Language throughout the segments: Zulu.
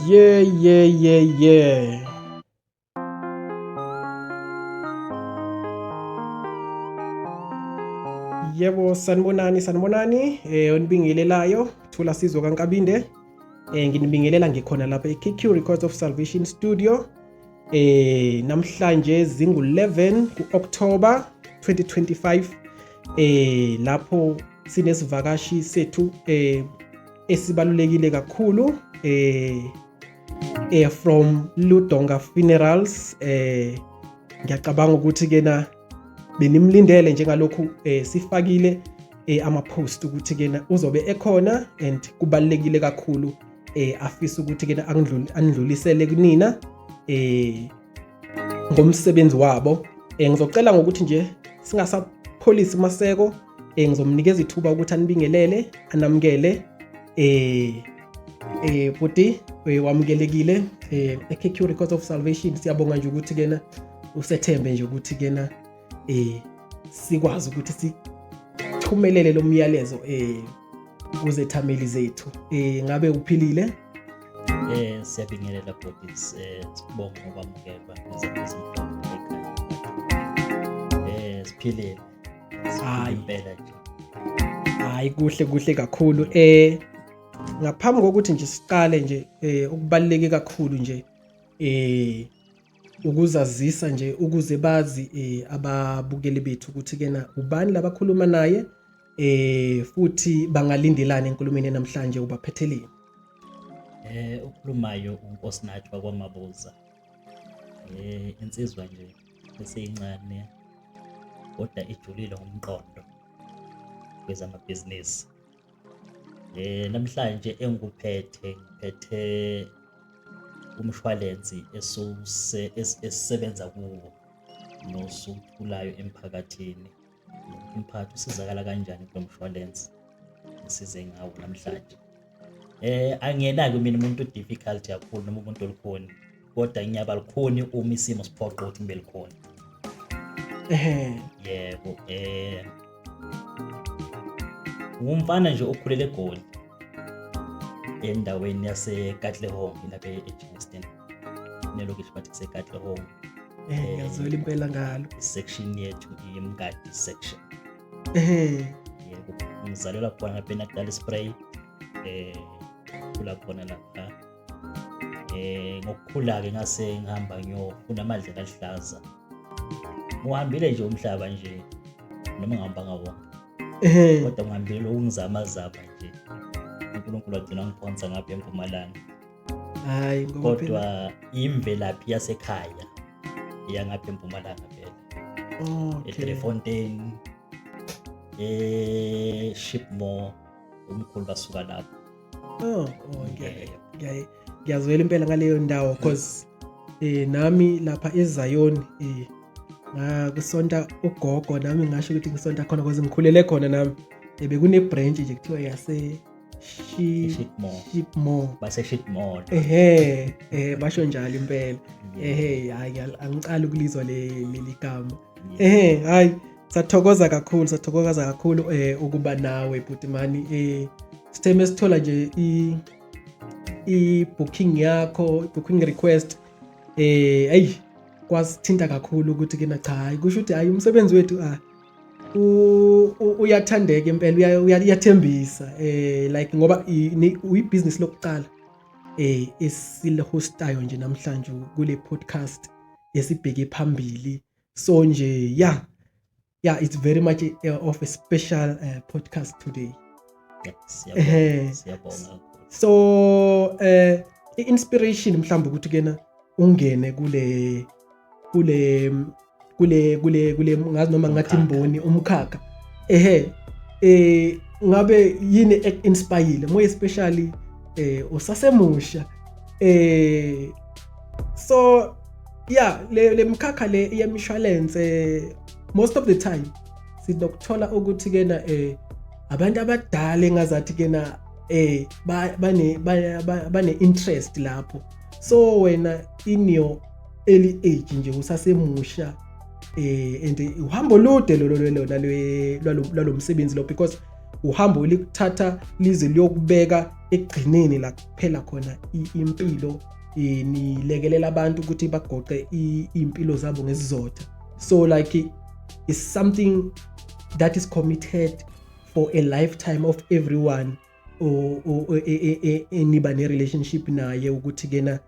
Yeah. Yebo, sanibonani, sanibonani. Onibingelelayo, Thula Sizwe kaNkabinde. Nginibingelela ngikhona lapha eKQ Records of Salvation Studio. Namhlanje zingu-11 ku-October 2025. Lapho sinesivakashi sethu esibalulekile kakhulu from Ludonga Funerals. Ngiyacabanga ukuthi kena benimlindele njengalokhu sifakile ama post ukuthi kena uzobe ekhona, and kubalulekile kakhulu afisa ukuthi kena andlulisele kunina ngomsebenzi wabo. Ngizocela ngokuthi nje singasapholisi maseko, ngizomnikeza ithuba ukuthi anibingelele, anamukele. Bhuti, wamukelekile eKQ Records of Salvation. Siyabonga nje ukuthi kena usethembe nje ukuthi kena sikwazi ukuthi sithumelele lo myalezo kuzethameli zethu. Ngabe uphilile? Siyabingelela bhuti, sibonga ngokwamukelwa ezimhlophe ekhaya. Siphilile. Hayi. Impela nje. Hayi, kuhle kuhle kakhulu. Ngaphambi kokuthi nje siqale nje, okubaluleke kakhulu nje ukuzazisa nje ukuze bazi ababukeli bethu ukuthi kena ubani labakhuluma naye, futhi bangalindelani enkulumeni namhlanje, ubaphetheleni? Ukhulumayo uNkosinathi wakwaMabuza. Insizwa nje eseyincane kodwa ijulile ngomqondo kwezamabhizinisi. Namhlanje engikuphethe, ngiphethe umshwalensi esisebenza kuwo nosuthulayo emphakathini. Umphakathi usizakala kanjani kulo mshwalensi esize ngawo namhlanje? Angiyena-ke mina umuntu difficult kakhulu noma umuntu olukhuni, kodwa ngiyaba lukhuni uma isimo siphoqa ukuthi ngibe lukhuni. Yebo, ngumfana nje okhulele eGoli, endaweni yaseKatlehong lapha eGermiston, nelokishi bathi kuseKatlehong. Ngiyazwela impela ngalo. Section yethu iMngadi section. Yebo, ngizalelwa khona lapha eNatal Spray, khula khona lapha. Ngokukhula-ke ngase ngihamba ngiyofuna amadlela aluhlaza. Ngihambile nje umhlaba nje, noma ngihambanga wonke, kodwa ngihambile ukungizamazama nje. uNkulunkulu wagcina ngiphonsa ngapha eMpumalanga. Hayi, ngoba kodwa imvelaphi yasekhaya iyangapha eMpumalanga phela. eDriefontein, eShipmore, umkhulu basuka lapho. Oh, ngiyazwela impela ngaleyo ndawo, cause nami lapha eZion ngakusonta ugogo, nami ngasho ukuthi ngisonta khona cause ngikhulele khona nami. Bekune branch nje kuthiwa yase Shipmore. Shipmore. Base Shipmore. Ehe, basho njalo impela. Ehe, hayi, angicali ukulizwa leli gama. Ehe, hayi, sathokoza kakhulu, sathokoza kakhulu ukuba nawe bhuti mani. Sitheme sithola nje i booking yakho, booking request, hey, kwasithinta kakhulu ukuthi kena cha, hayi, kusho ukuthi hayi, umsebenzi wethu uyathandeka impela, uyathembisa, like ngoba uyibusiness lokuqala esilihostayo nje namhlanje kule podcast esibheke phambili. So nje yeah, it's very much of a special podcast today. Siyabonga. So i-inspiration mhlawumbe ukuthi kena ungene kule kule kule kule kule ngazi noma ngathi imboni, umkhakha, ehe, ngabe yini ek-inspire more especially usasemusha? So yeah, le mkhakha le yemishwalense, most of the time sinokuthola ukuthi kena abantu abadala engazathi kena bane interest lapho. So wena in your early age nje, usasemusha, and uhambo lude lolo lona lwalo msebenzi lo, because Uhambo likuthatha lize liyokubeka ekugcineni la kuphela khona impilo, nilekelela abantu ukuthi bagoqe iy'mpilo zabo ngesizotha. So like it's something that is committed for a lifetime of everyone eniba ne-relationship naye, ukuthi kena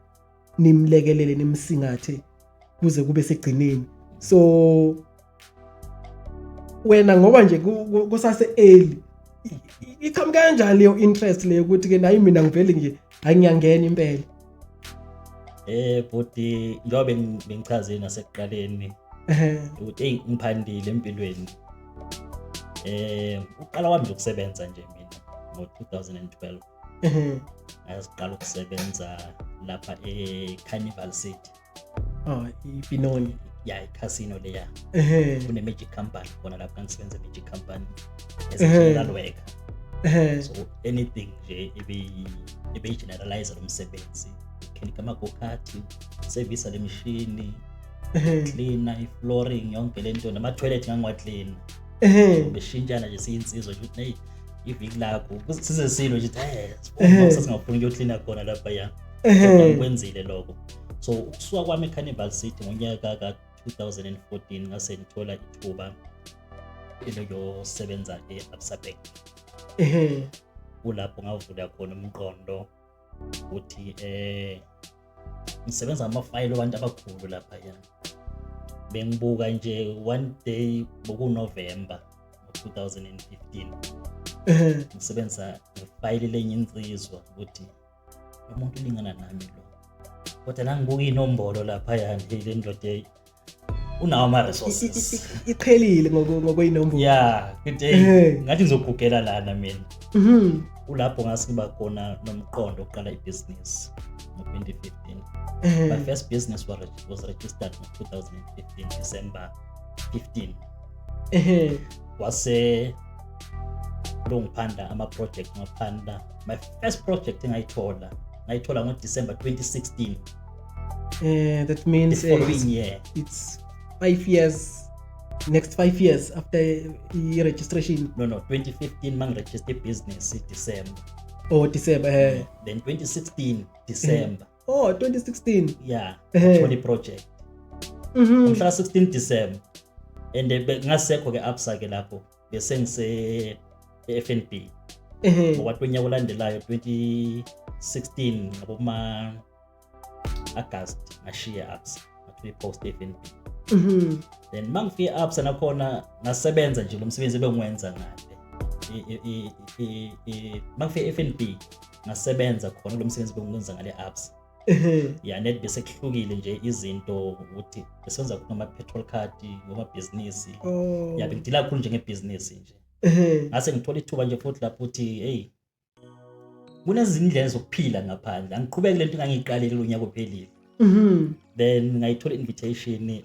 nimlekelele, nimsingathe kuze kube segcineni. So wena, ngoba nje kusase early, iqhamuka kanjani leyo interest leyo ukuthi ke nayi mina ngivele nje, hayi, ngiyangena impela? Bhuti, njengoba bengichazile nasekuqaleni ukuthi hey, ngiphandile empilweni. Uqala kwami nje ukusebenza nje mina ngo-2012, ngasiqala ukusebenza lapha e-Carnival City. Oh, iBenoni. Ya, i-casino leya. Kune-magic company khona lapha, ngisebenza e-magic company as a general worker. So anything nje ebeyi-generalize lo msebenzi, mechanic, ama-go-kart, service le mishini, cleaner i-flooring, yonke lento, nama-toilet ngangiwa-clean. Beshintshana nje siyinsizwa nje ukuthi hey, iviki lakho size silo nje ukuthi sasingafuni ukuyoklina khona lapha ya. Kodwa ngikwenzile lokho. So ukusuka kwami eCarnival City ngonyaka ka-2014, ngase ngithola ithuba elokuyosebenza e-Absa Bank. Kulapho ngavula khona umqondo ukuthi ngisebenza ngamafayili abantu abakhulu lapha ya. Bengibuka nje one day, bokuNovember 2015, ngisebenza ngefayili lenye insizwa, ukuthi lo muntu ulingana nami lo, kodwa nangibuka inombolo lapha yani, le ndoda unawo ama-resources. Iqhelile ngokweyinombolo. Ya, ngithi ngathi ngizogugela lana mina. Kulapho ngasiba khona nomqondo wokuqala ibhizinisi ngo-2015. My first business was registered ngo-2015 December 15. Wase lo ngiphanda ama-project, ngaphanda my first project engayithola, ngayithola ngo-December 2016. That means the following year. It's 5 years, next 5 years after i-registration. No, 2015 mangiregister ibhizinisi December. Oh, December. Then 2016 December. Oh, 2016. Yeah, ngathola i-project umhla ka-16 December, and ngasekho ke Absa ke lapho, bese ngise e-FNB. Ngoba unyaka olandelayo 2016 ngaboma August ngashiya Absa, ngathola i-post e-FNB. Then mangifika Absa nakhona ngasebenza nje lo msebenzi ebengiwenza ngale. Mangifika e-FNB ngasebenza khona lo msebenzi bengiwenza ngale Absa. Ya, net bese kuhlukile nje izinto ukuthi besenza ngama-petrol card, ngomabhizinisi. Ya, bengidila kakhulu njengebhizinisi nje. Ngase ngithola ithuba nje futhi lapho ukuthi hey, kunezinye indlela zokuphila ngaphandle, angiqhubeke lento engangiyiqalile lo nyaka ophelile. Then ngayithola invitation,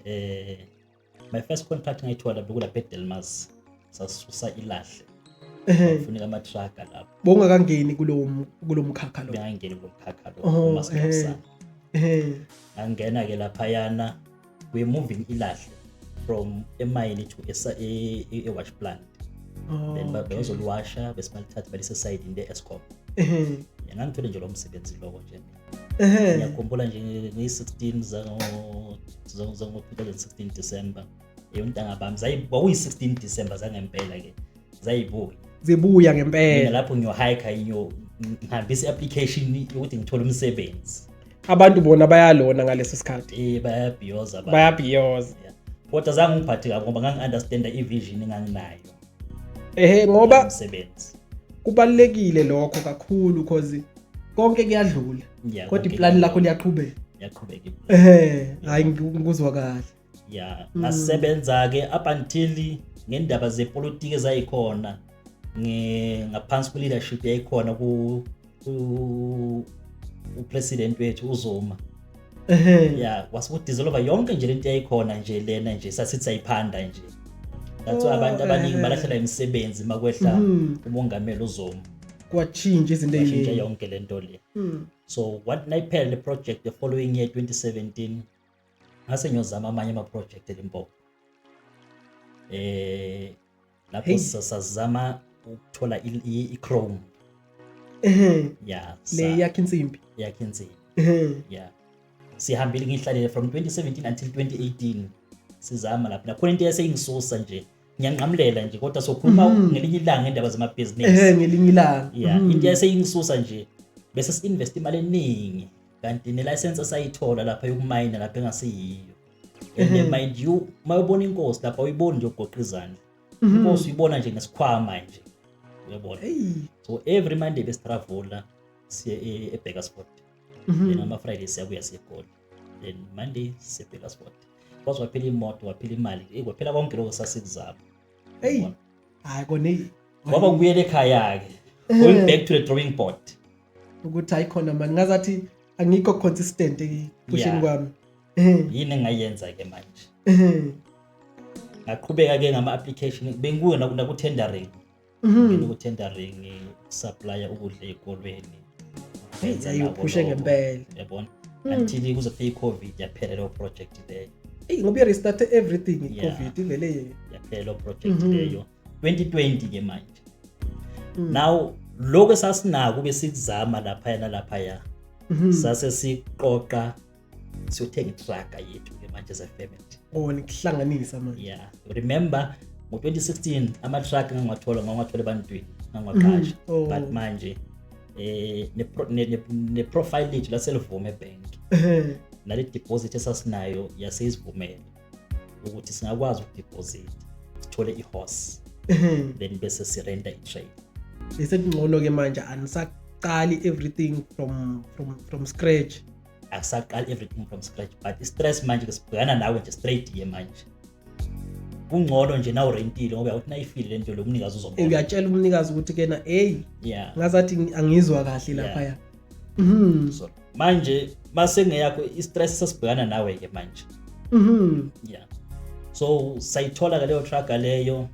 my first contract ngayithola bekulapha eDelmas, sasusa ilahle. Kufuneka ama-truck lapho. Bowungakangeni kulo mkhakha lo? Bengangeni kulo mkhakha lo. Oh. Umasingcwabisane. Ngangena ke laphayana, we're moving ilahle from emayini to e-wash plant. Then bazoliwasha bese balithatha balise esayidini le-Eskom. Ngangithole nje lo msebenzi lokho nje. Ngiyakhumbula nje ngiyi-16 zango-2016 December, untanga bami kwakuyi-16 December zangempela ke, zayibuya. Zibuya Mina ngempela. Lapho ngiyo-hike, ngihambisa i-application yokuthi ngithole umsebenzi. Abantu bona bayalona ngaleso sikhathi. Bayabhiyoza abantu. Bayabhiyoza. Yeah. Kodwa zange ngiphathe kabi ngoba ngangi-understanda i-vision enganginayo Ngoba umsebenzi. Kubalekile lokho kakhulu cause konke kuyadlula. Yeah, kodwa konke iplani lakho liyaqhubeka. Liyaqhubeka iplani. Hayi, ngikuzwa kahle. Ya, ngasebenza-ke up until ngendaba zepolitiki ezayikhona ngaphansi kwe-leadership yayikhona ku upresident wethu uZuma. Ya, wasuku-dissolve yonke nje lento yayikhona nje lena nje sasithi sayiphanda nje. That's why abantu abaningi balahlela imisebenzi makwehla umongameli uZuma. Kwatshintsha izinto Kwashintsha eziningi. Yonke lento le. So what nayiphela le project, the following year 2017, ngase ngiyozama amanye ama-project eLimpopo, lapho Hey. sazama Ukuthola i-chrome. Yeah. Le yakhe insimbi. Yakhe insimbi. Yeah. Sihambile, ngihlalele from 2017 until 2018, sizama lapha. Nakhona into yaseyingisusa nje, ngiyanqamulela nje, kodwa sokhuluma ngelinye ilanga indaba zamabhizinisi. Ngelinye ilanga. Yeah, into yaseyingisusa nje, bese si-invest imali eningi, kanti ne-license esayithola lapha yokumayina lapha engasiyiyo. And mind you, uma ubona inkosi lapha, uyiboni nje ugoqa izandla. Inkosi uyibona nje ngesikhwama nje, uyabona. So every Monday besitravela siye eBakersford, then ama-Friday siyabuya siye eGoli, then Monday siye eBakersford. Kwaze kwaphela imoto, kwaphela imali, kwaphela konke lokho sasikuzama. Hey, hayi kona, eyi. Kwaba kubuyela ekhaya-ke, going back to the drawing board. Ukuthi hayi khona mani, ngazathi angikho consistent ekuphusheni kwami. Yini engayenza-ke manje? Ngaqhubeka-ke ngama-application, benguye naku-tendering. Ngene ku-tendering, supplier ukudla ey'kolweni. Hey, Ngenza yayi nako uphushe lokho, ngempela. Yabona, until kuze kufike i-COVID, yaphela leyo project leyo. Eyi, ngoba i-restart everything i-COVID ivele. Yaphela leyo project leyo 2020 ke manje. Now lokho esasinako besikuzama laphaya nalaphaya, sase siqoqa siyothenga itraka yethu ke manje as a family. Oh, nikuhlanganisa manje. Yeah, remember ngo-2016 ama-truck ngangiwathola ebantwini, ngangiwaqasha. But manje ne-profile lethu laselivume ebank, nale deposit esasinayo yaseyisivumele ukuthi singakwazi ukudeposit, sithole i-horse, then bese sirenta i-trailer. Bese kungcono ke manje, anisaqali everything from scratch. Akusaqali everything from scratch, but i-stress manje ke sibhekana nawe nje straight ye manje kungcono nje na urentile, ngoba uthi nayifile lento lo mnikazi uzobona. Uyatshela umnikazi ukuthi kena, hey, ngazathi angizwa kahle laphaya. So manje mase ngeyakho, i-stress sesibhekana nawe ke manje. Yeah, so sayithola ke leyo truck leyo,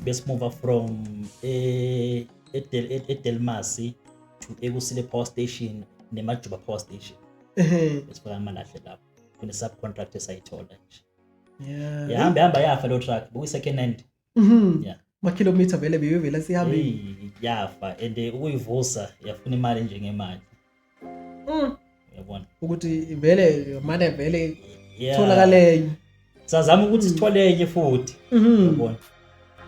besimove from eDelmas to eKusile Power Station neMajuba Power Station. Besifaka amalahle lapho kune subcontract esayithola nje. Yahamba hamba, yafa leyo truck, bekuyi second hand. Yeah. Makhilomitha vele beyovela sihambile. Hey, yafa, and ukuyivusa yafuna imali njengemali. Uyabona. Ukuthi vele mane vele tholakale enye. Sazama ukuthi sithole enye futhi. Uyabona,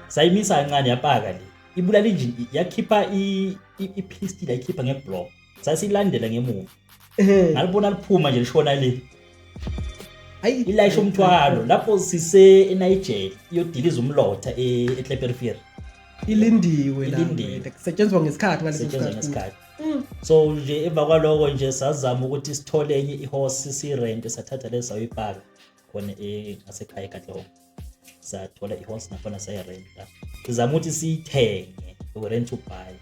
sayimisa kancane, yapaka le, ibulala injini, yakhipha i-piston, yayikhipha ngeblock, sasiyilandela ngemuva. Ngalibona liphuma nje lishona le. Ayi. Ilayisha umthwalo lapho sise eNigel, iyodiliza umlotha eKlepperrivier. Ilindiwe la. Ilindiwe. Kusetshenziswa ngesikhathi ngaleso Setshenzwa sikhathi. ngesikhathi. So nje emva kwaloko nje sazama ukuthi sithole enye ihorse sirente, sathatha leso sayipaka khona ngasekhaya eKatlehong. Sathola ihorse nakhona, sayirenta, sizama ukuthi siyithenge, rent to buy.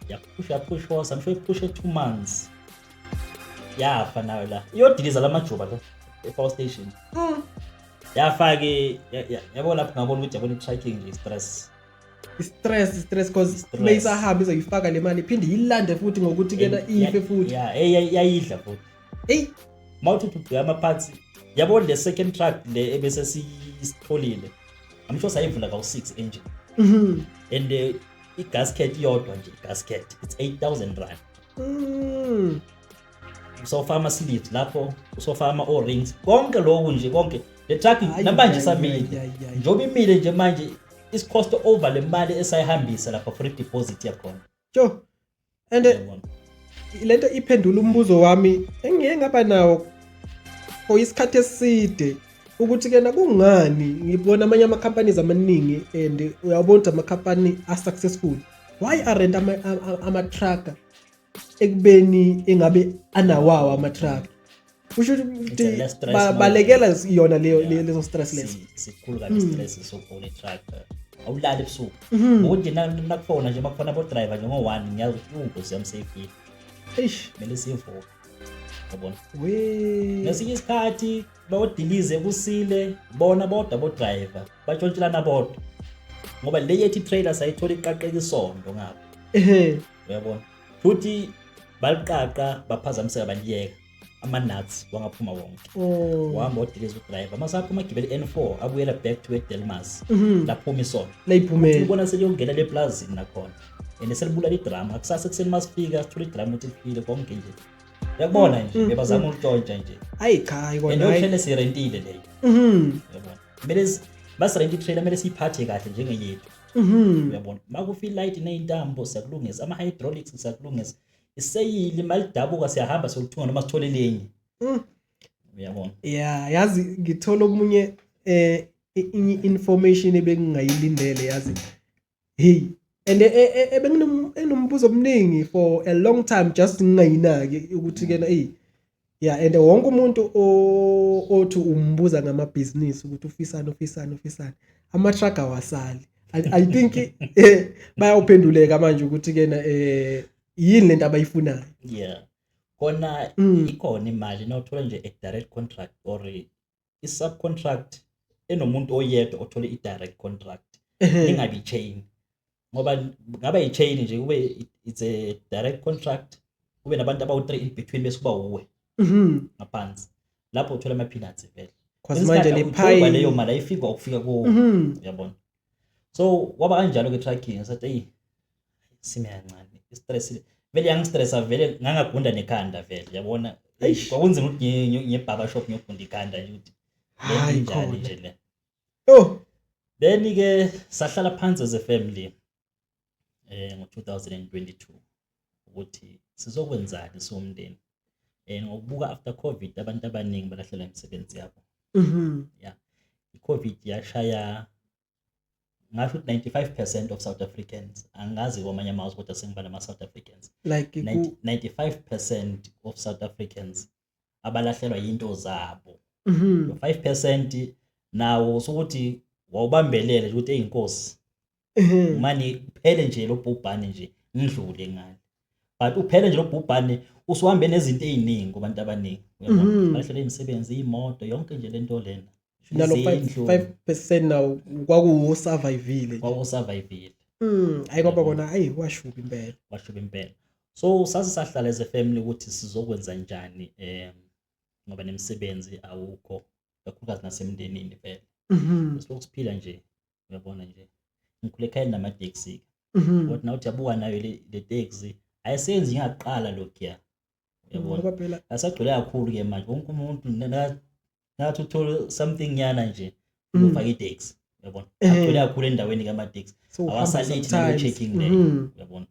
Yaphusha, yaphusha horse, I'm sure iphushe 2 months, yafa nayo la iyodiliza lamajuba la e-power station. Yafa-ke yabo lapho ngabona ukuthi, yabona, i-trucking nje stress. Stress, stress, cause Stress. mayisahamba izoyifaka le mali, iphinde yilande futhi ngokuthi kena ife futhi. Ya, hey, yayidla futhi. Eyi. Mawuthi ubheka ama-parts, yabo, le second truck le ebese siyitholile, I'm sure sayivula kawu-6 engine. And i-gasket iyodwa nje, i-gasket it's R8000. Usofaka ama-sleeves lapho, usofaka ama-o-rings, konke lokhu nje, konke le truck. Ayi, Namanje ayi, isamile. Ayi, ayi, ayi. Njengoba imile nje manje, isicost over le mali esayihambisa lapha for i-deposit yakhona. Sure, and Uyabona? Lento iphendula umbuzo wami engike ngaba nawo for isikhathi eside, ukuthi kena kungani ngibona amanye ama-companies amaningi, and uyabona ukuthi ama-company a-successful, why arent ama-truck ekubeni engabe anawawo ama-truck? Kusho ukuthi It's a less stress balekela yona leyo leso stress leso. Sikhulu kabi stress soku-own i-truck, awulali ebusuku. Ngokuthi nje nakufona nje, makufona abo-driver nje ngo-1, ngiyazi ukuthi ingozi yami seyifile. Eish. Kumele sivuke, yabona. We. Ngesinye isikhathi bayodilize kusile bona bodwa abo-driver, batshontshelana bodwa, ngoba le yethi i-trailer sayithola iqaqeka isondo ngapha. Uyabona, futhi baliqaqa, baphazamiseka, baliyeka. Ama-nuts wangaphuma wonke. Oh. Wahamba wadiliza udriver, masaphuma agibele N4, abuyela back to eDelmas. Laphuma isonto. Layiphumela. Ubona seliyongena le plazini nakhona and selibulala idrama. Kusasa ekuseni masifika sithola idrama ukuthi lifile konke nje, uyakubona nje, bebazama ukutshontsha nje. Ayi cha, And kona leyo hayi. trailer siyirentile leyo. Uyabona, kumele masirente i-trailer, kumele siyiphathe kahle njengeyethu. Uyabona, makufa ilight ney'ntambo siyakulungisa, ama-hydraulics siyakulungisa, iseyili malidabuka siyahamba siyolithunga noma sithole elinye. Uyabona. Yeah, yazi ngithola omunye information ebengingayilindele, yazi. Hey, and ebenginombuzo omningi for a long time, just ngingayinaki ukuthi kena, hey, yeah, and wonke umuntu othi umbuza ngamabhizinisi ukuthi ufisani, ufisani, ufisani, ama-truck awasali. I think bayawuphenduleka manje ukuthi kena yini lento abayifunayo. Yeah, kona ikhona imali nawuthola nje a direct contract or i-subcontract enomuntu oyedwa othole i-direct contract, ingabi chain, ngoba ngaba i-chain nje, kube it's a direct contract, kube nabantu abawu-3 in between, bese kuba wuwe ngaphansi lapho, uthola ama-peanuts vele. Cause manje le pie pie leyo mali ayifika ukufika ku uyabona. So kwaba kanjalo ke trucking, sathi eyi, sime kancane, i-stress vele yangistressa vele, ngangagunda nekhanda vele, yabona. Eish. Kwakunzima ukuthi ngiye barber shop ngiyogunda ikhanda nje ukuthi le nto Hayi injani khona. nje le. Oh. Then ke sahlala phansi as a family ngo-2022 ukuthi sizokwenzani siwumndeni, ngokubuka after COVID abantu abaningi balahlela imisebenzi yabo. Yeah, i-COVID yashaya, ngasho ukuthi 95% of South Africans, angazi kwamanye amazwe kodwa sengibala ama-South Africans. Like 95% of South Africans abalahlelwa yinto zabo. Lo 5% nawo sokuthi wawubambelele nje ukuthi eyinkosi mani kuphele nje lo bhubhane nje ngidlule ngale, but uphele nje lo bhubhane usuhambe nezinto ey'ningi kubantu abaningi, uyabona. Balahlela imisebenzi, iy'moto, yonke nje lento lena. Nalo Izindlu. 5% nawo kwakuwu-survivile nje. Kwakusurvivile. Hayi kwaba kona, ayi kwashuba impela. Kwashuba impela. So sase sahlala as a family ukuthi sizokwenza njani, ngoba nemisebenzi awukho, kakhulukazi nasemndenini vele. Silokhu siphila nje, uyabona nje, ngikhule ekhaya namateksi. Kodwa nawuthi yabuka nayo le taxi ayisenzi ngiyaqala lokhuya, uyabona. Ngoba phela asagcwele kakhulu ke manje, wonke umuntu nathi uthole something nyana nje uyofaka itaxi, uyabona. Agcwele kakhulu endaweni kamateksi. So uhamba awasalethi nalo sometimes. checking leyo. Uyabona,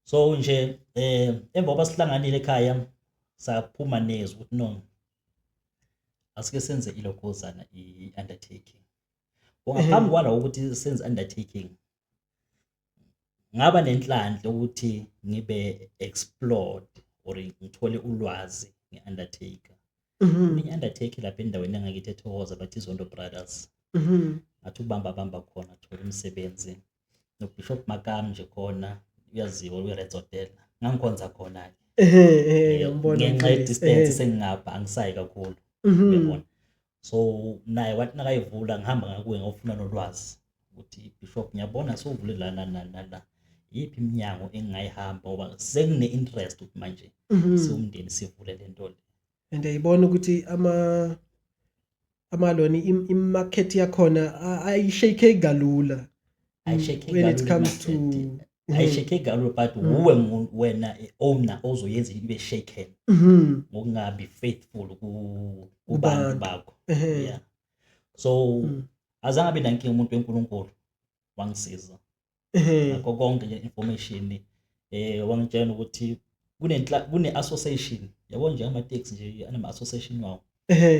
so nje emva kokuba sihlanganile ekhaya saphuma nezwi ukuthi no, asike senze ilokhozana i-undertaking. Ngaphambi kwalawo ukuthi senze undertaking, ngaba nenhlanhla ukuthi ngibe explored or ngithole ulwazi nge-undertaker. Kunenye undertaker lapha endaweni engakithi eThokoza, bathi Zondo Brothers. Ngathi ukubamba bamba khona, thola umsebenzi noBishop Makam nje khona, uyaziwa kwi-Reds Hotel, ngangikhonza khona-ke. Ehe, ehe, ngiyambona Ngenxa umfundisi. ye-distance sengingapha angisayi kakhulu. Uyabona, so naye wathi nakayivula ngihamba ngakuye ngiyofuna nolwazi ukuthi Bishop, ngiyabona sowuvule la la la la la, yiphi iminyango engingayihamba ngoba sengine-interest ukuthi manje siwumndeni sivule le nto le. And ayibona ukuthi ama amaloni i-market yakhona ayishake kalula. Ayishake When it kalula comes to i-market. Ayishake kalula, but wuwe wena owner ozoyenza ibe shaken ngokungabi faithful kubantu Kubantu. bakho. Yeah, so azange abe nankinga umuntu weNkulunkulu, wangisiza ngakho konke nje information, wangitshela ukuthi kune association, yabo nje ama-taxi nje anama association wawo.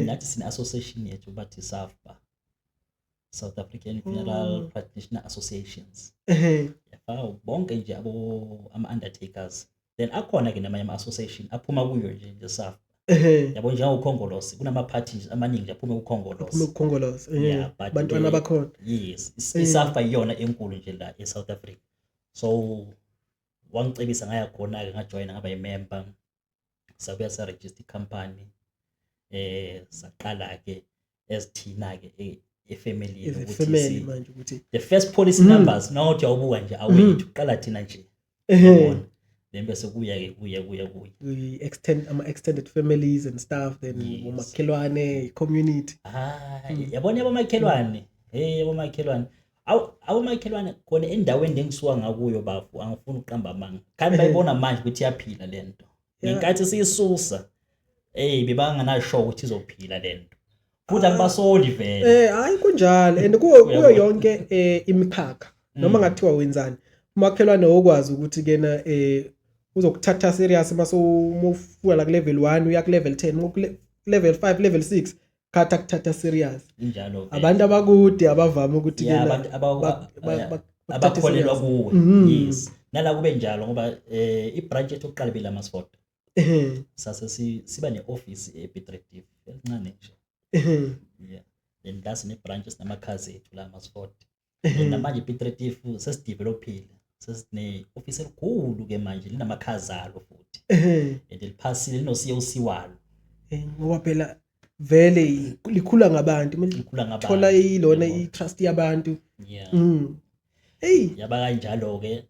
Nathi sine association yethu, bathi SAFPA, South African Funeral Practitioner Associations. Yafaka bonke nje abo ama-undertakers, then akhona ke namanye ama-association aphuma kuyo nje le SAFPA. Yabo, njengokhongolose kunama-parties amaningi nje aphume kukhongolose. Aphume kukhongolose. Yeah, but Bantwana bakhona. Yes, iSAFPA iyona enkulu nje la e-South Africa. So wangicebisa ngaya khona-ke, ngajoyina, ngaba yimember, sabuya sa-register i-company, saqala-ke as thina-ke efamily As a ukuthi family manje ukuthi the first policy numbers nawuthi awubuka nje awethu, qala thina nje. Yabona. Then bese kuya-ke kuya kuya kuya. We extend ama-extended families and stuff, then umakhelwane, i-community. Hayi, yabona abomakhelwane, hey, abomakhelwane, awu, abomakhelwane khona endaweni engisuka ngakuyo bafu, angifuni ukuqamba amanga, kanti bayibona manje ukuthi iyaphila lento. Ngenkathi siyisusa, hey, bebanganasho ukuthi izophila lento, futhi angibasoli vele. Hayi, kunjalo, and kuyo yonke imikhakha, noma ngathiwa wenzani, umakhelwane okwazi ukuthi kena uzokuthatha serious mase uma la ku level 1 uya ku level 10, ku level 5, level 6, khathi akuthatha serious. Injalo vele. Abantu abakude abavame ukuthi kena abantu bakuthathe abakholelwa serious. Kuwe. Yes, nala kube njalo ngoba i-branch yethu yokuqala ibiLamasford. Sase siba ne-office ePiet Retief elincane nje. Yeah, then la sine-branch, sinamakhasi ethu la Amersfoort. Then namanje iPiet Retief sesidevelopile, sesine-office elikhulu ke manje, linamakhazi alo futhi and liphasile, lino-COC walo. Ngoba phela vele likhula ngabantu, kumele likhula ngabantu, thola ilona yabo. I-trust yabantu. Hey. Yaba kanjalo ke,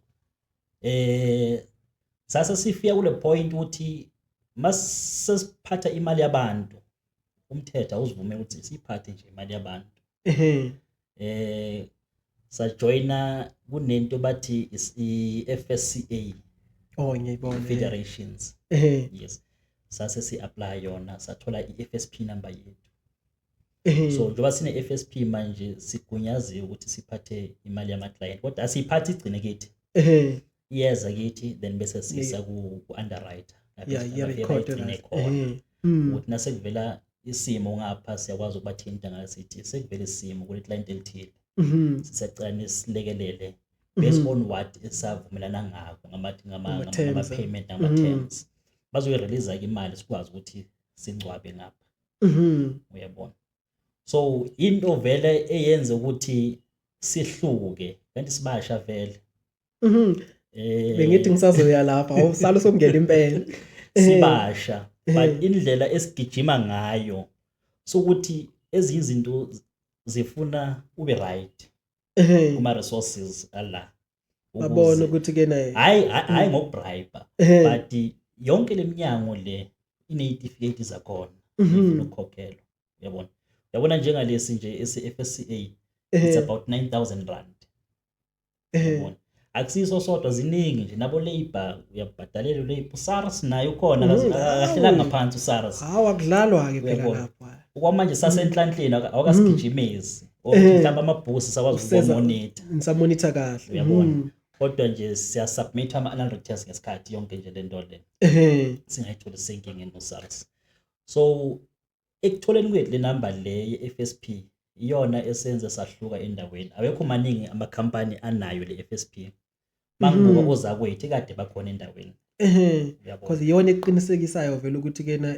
sase sifika kule point ukuthi masesiphatha imali yabantu, umthetho awuzivume ukuthi siyiphathe nje imali yabantu. Sajoyina kunento bathi is i-FSCA. Oh, ngiyibona. Federations. Yes, sase si-apply yona, sathola i-FSP number yethu. So njengoba sine-FSP manje, sigunyaziwe ukuthi siphathe imali yama-client, kodwa asiyiphathi igcine kithi. Iyeza kithi, then bese siyisa ku-underwriter lapho Iya-record bayigcine kahle. khona. Ukuthi nasekuvela isimo ngapha, siyakwazi ukubathinta ngayo, sithi sekuvela isimo kule client elithile, sisacela nisilekelele based on what esavumelana ngakho Ngama-terms, ngama-payment, ngama-terms. Bazoyi-release-ke imali, sikwazi ukuthi singcwabe ngapha. Uyabona, so into vele eyenza ukuthi sihluke, kanti sibasha vele. Bengithi ngisazoya lapha, awusala usongena impela. Sibasha, but indlela esigijima ngayo sokuthi ezinye izinto zifuna ube right kuma resources ala. Babone ukuthi ke naye Hayi, hayi ngokubribe, but yonke leminyango le ineyitifiketi zakhona, ifuna ukukhokhelwa, uyabona. Uyabona, njengalesi nje ese-FSCA, it's about R9000. Uyabona, akusiso sodwa, ziningi nje, nabo labor uyabhadalela, labor, SARS nayo ukhona, akahlelanga ngaphansi uSARS. Hawu, akudlalwa-ke phela Uyabona. lapho. Okwamanje sasenhlanhleni, awakasigijimezi or mhlawumbe amabhusi sakwazi ukumonitha. Nisamonitha kahle. Uyabona, kodwa nje siyasubmit ama-annual returns ngesikhathi, yonke nje lento le, singayitholi senkingeni no-SARS. So ekutholeni kwethu le number le ye-FSP, iyona esenze sahluka endaweni. Awekho maningi amakhampani anayo le FSP, mangibuka ozakwethu ekade bakhona endaweni. Uyabona. Because iyona eqinisekisayo vele ukuthi kena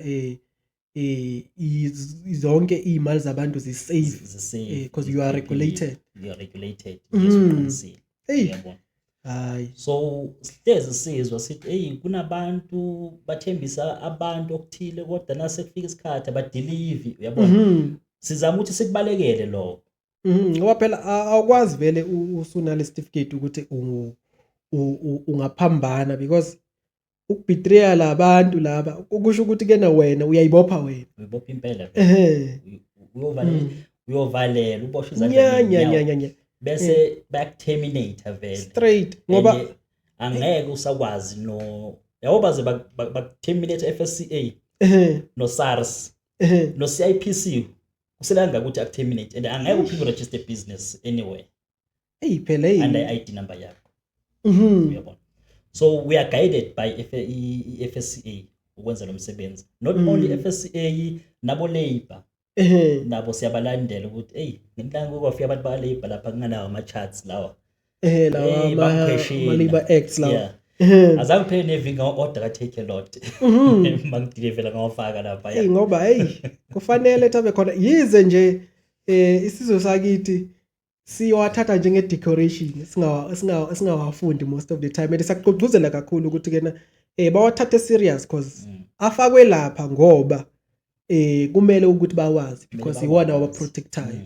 zonke iy'mali zabantu zi-safe. Zi-safe. Because you are regulated. You are regulated, yes, uqinisile. Hey. Uyabona. Hayi. So sihlezi sizwa sithi, hey, kunabantu bathembisa abantu okuthile, kodwa nase kufika isikhathi abadeliver, uyabona. Sizama ukuthi sikubalekele lokho. Ngoba phela awukwazi vele usunale certificate ukuthi ungaphambana, because ukubetreya labantu laba kusho ukuthi kena wena uyayibopha wena. Uyibopha impela vele. Uyovalela, uyovalela, uboshwe izandla Nya nya ney'nyawo. Nya nya nya. Bese bayakuterminate vele. Straight ngoba And angeke usakwazi, no, yabo, baze bakuterminate FSCA, no SARS, no CIPC, kuselanga ukuthi akuterminate and angeke uphinde register business anywhere Hey phela, hey. under i-ID number yakho. Uyabona, so we are guided by i-FSCA ukwenza lo msebenzi, not only FSCA, nabo labor nabo siyabalandela ukuthi hey, ngenhlanga kwafika abantu ba labor lapha kunganawo ama charts lawa. Lawa Hey, bakuquestiona. Ama labor acts lawa. Yeah. Azange phele neviki ngawa-order ka-Takealot, mangidilivela ngawafaka lapha. Hey, ngoba hey, kufanele thabe khona, yize nje isizwe sakithi siyowathatha njenge decoration, singawafundi most of the time, and siyaqugquzela kakhulu ukuthi kena bawathathe serious, cause afakwe lapha ngoba kumele ukuthi bawazi, because iwona bawazi. wabaprotectayo.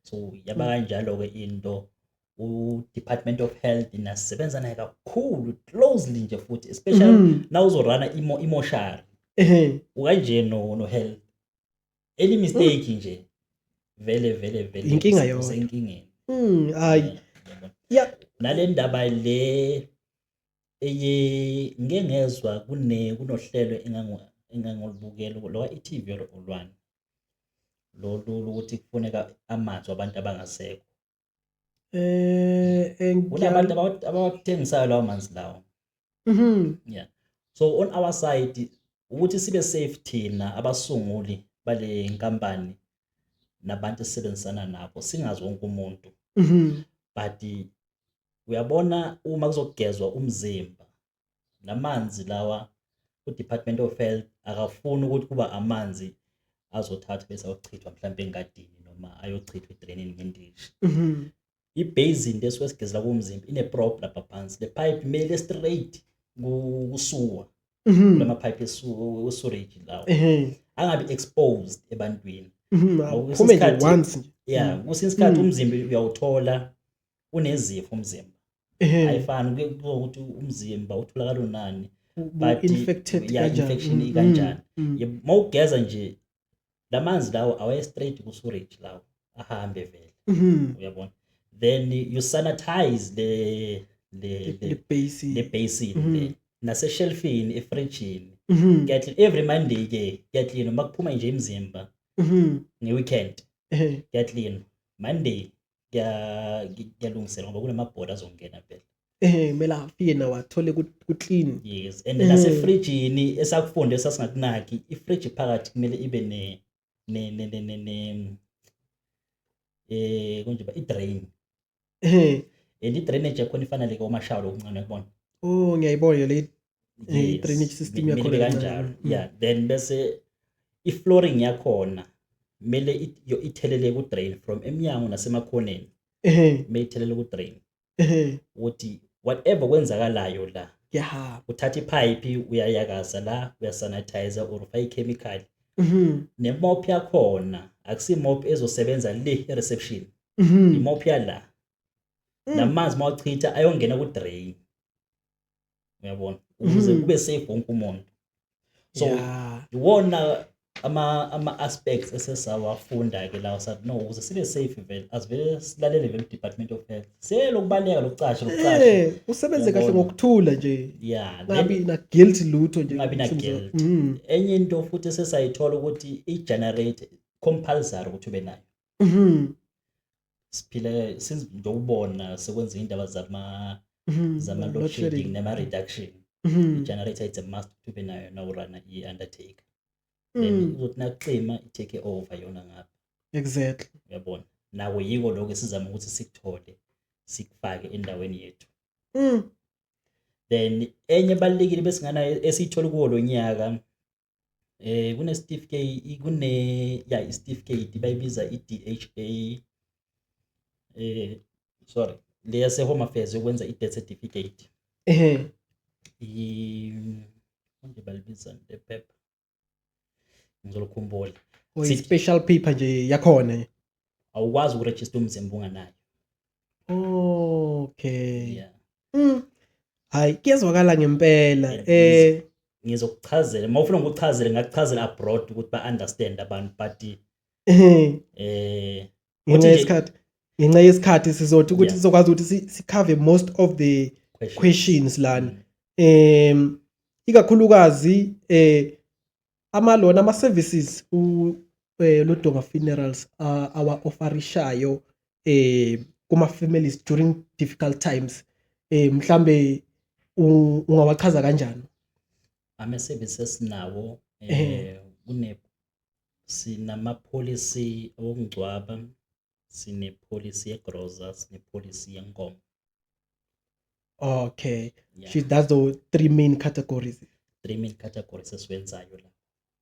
So yaba kanjalo-ke into. U-Department of Health nasebenza naye kakhulu closely nje futhi, especially nawuzorana imoshari ukanje no health, any mistake nje vele vele vele Inkinga yodwa. Usenkingeni. Hayi. Yeah, yabona. Nale ndaba le eye ngike ngezwa kunohlelo engangolubukela lo i-TV olwani lolu lokuthi kufuneka amanzi wabantu abangasekho. Kunabantu abawathengisayo lawo manzi lawo. Yeah, so on our side ukuthi sibe safe thina abasunguli bale nkampani nabantu esisebenzisana nabo, singazi wonke umuntu, but uyabona uma kuzogezwa umzimba, lamanzi lawa ku-Department of Health akafuni ukuthi kuba amanzi azothathwa bese ayochithwa mhlawumbe engadini noma ayochithwa edrenini ngendishi. I-basin lesuke sigezela kumzimba ine-prop lapha phansi, le pipe kumele straight kusuwa kulama pipe esewerage lawo, angabi exposed ebantwini. Ngoba kwesinye Aphume nje once nje. Yeah, kwesinye isikhathi umzimba uyawuthola unezifo umzimba, ayifani kuyokuthi umzimba utholakala unani, but infected yeah, kanjani. Infection ikanjani. Yebo, mawugeza nje lamanzi lawo awaye straight ku-sewerage lawo, ahambe vele. Uyabona, then you sanitize le Le basin. Le basin le naseshelfini, efrijini. Kuya-clean every Monday ke, kuya-clean uma kuphuma nje imizimba nge-weekend. Kuya-clean Monday, kuyalungiselwa ngoba kunamabhodi azongena phela. Kumele afike nawo athole ku-clean. Yes, and nasefrijini esakufunda esasingakunaki, ifriji phakathi kumele ibe ne konje ba i-drain and i-drainage yakhona ifana le komashawa okuncane, uyakubona? Oh, ngiyayibona le. Yes, I-drainage system kumele yakhona ibe kancane. kanjalo. Yeah, then bese i-flooring yakhona kumele ithelele ku-drain from emnyango nasemakhoneni, kumele ithelele ku-drain ukuthi whatever kwenzakalayo la, Kuyahamba. Uthatha ipipe, uyayakaza la, uyasanitize or ufake i-chemical. Ne-mop yakhona akusi-mop ezosebenza le e-reception, i-mop yala. Namanzi mawachitha ayongena ku-drain, uyabona, ukuze kube safe wonke umuntu. So iwona ama aspects esesawafunda ke lawo, sathi no, ukuze sibe safe vele asivele silalele vele Department of Health, selokubaleka lokucasha lokucasha. Usebenze kahle Uyabona. Ngokuthula nje. Yeah. Ngabi na guilt lutho nje. Ngabi na guilt. Enye into futhi esesayithola ukuthi i-generator compulsory ukuthi ube nayo. Siphile since nje ukubona sekwenza indaba zama zama load Load shedding shedding. nama reduction, i-generator it's a must ukuthi ube nayo nawurana i-undertaker, then izothi nakucima i-take over yona ngapha. Uyabona, nako yiko lokho esizama ukuthi sikuthole, sikufake endaweni yethu. Then enye ebalulekile besinganayo esiyithola kuwo lo nyaka, kune certificate, kune ya i-certificate bayibiza i-DHA, sorry, le yase Home Affairs yokwenza i-death certificate. I manje balibiza le phepha, ngizolukhumbula. Or i-special paper nje yakhona. Awukwazi ukurejista umzimba unganayo. Okay. Yeah. Hayi, kuyezwakala ngempela. Yeah, ngizokuchazela uma ufuna ngikuchazele, ngakuchazela abroad ukuthi ba-understand abantu, but Ngenxa uthi nje- yesikhathi sizothi ukuthi sizokwazi ukuthi si-cover most of the questions, questions lana. Ikakhulukazi amalona ama services u Lodonga Funerals awa offerishayo kuma families during difficult times, mhlambe ungawachaza kanjani? Ama-services esinawo, kune sinama-policy okungcwaba, sine-policy yegroza, sine-policy yenkomo. Okay. Yeah. She that's the three main categories. Three main categories esiwenzayo la.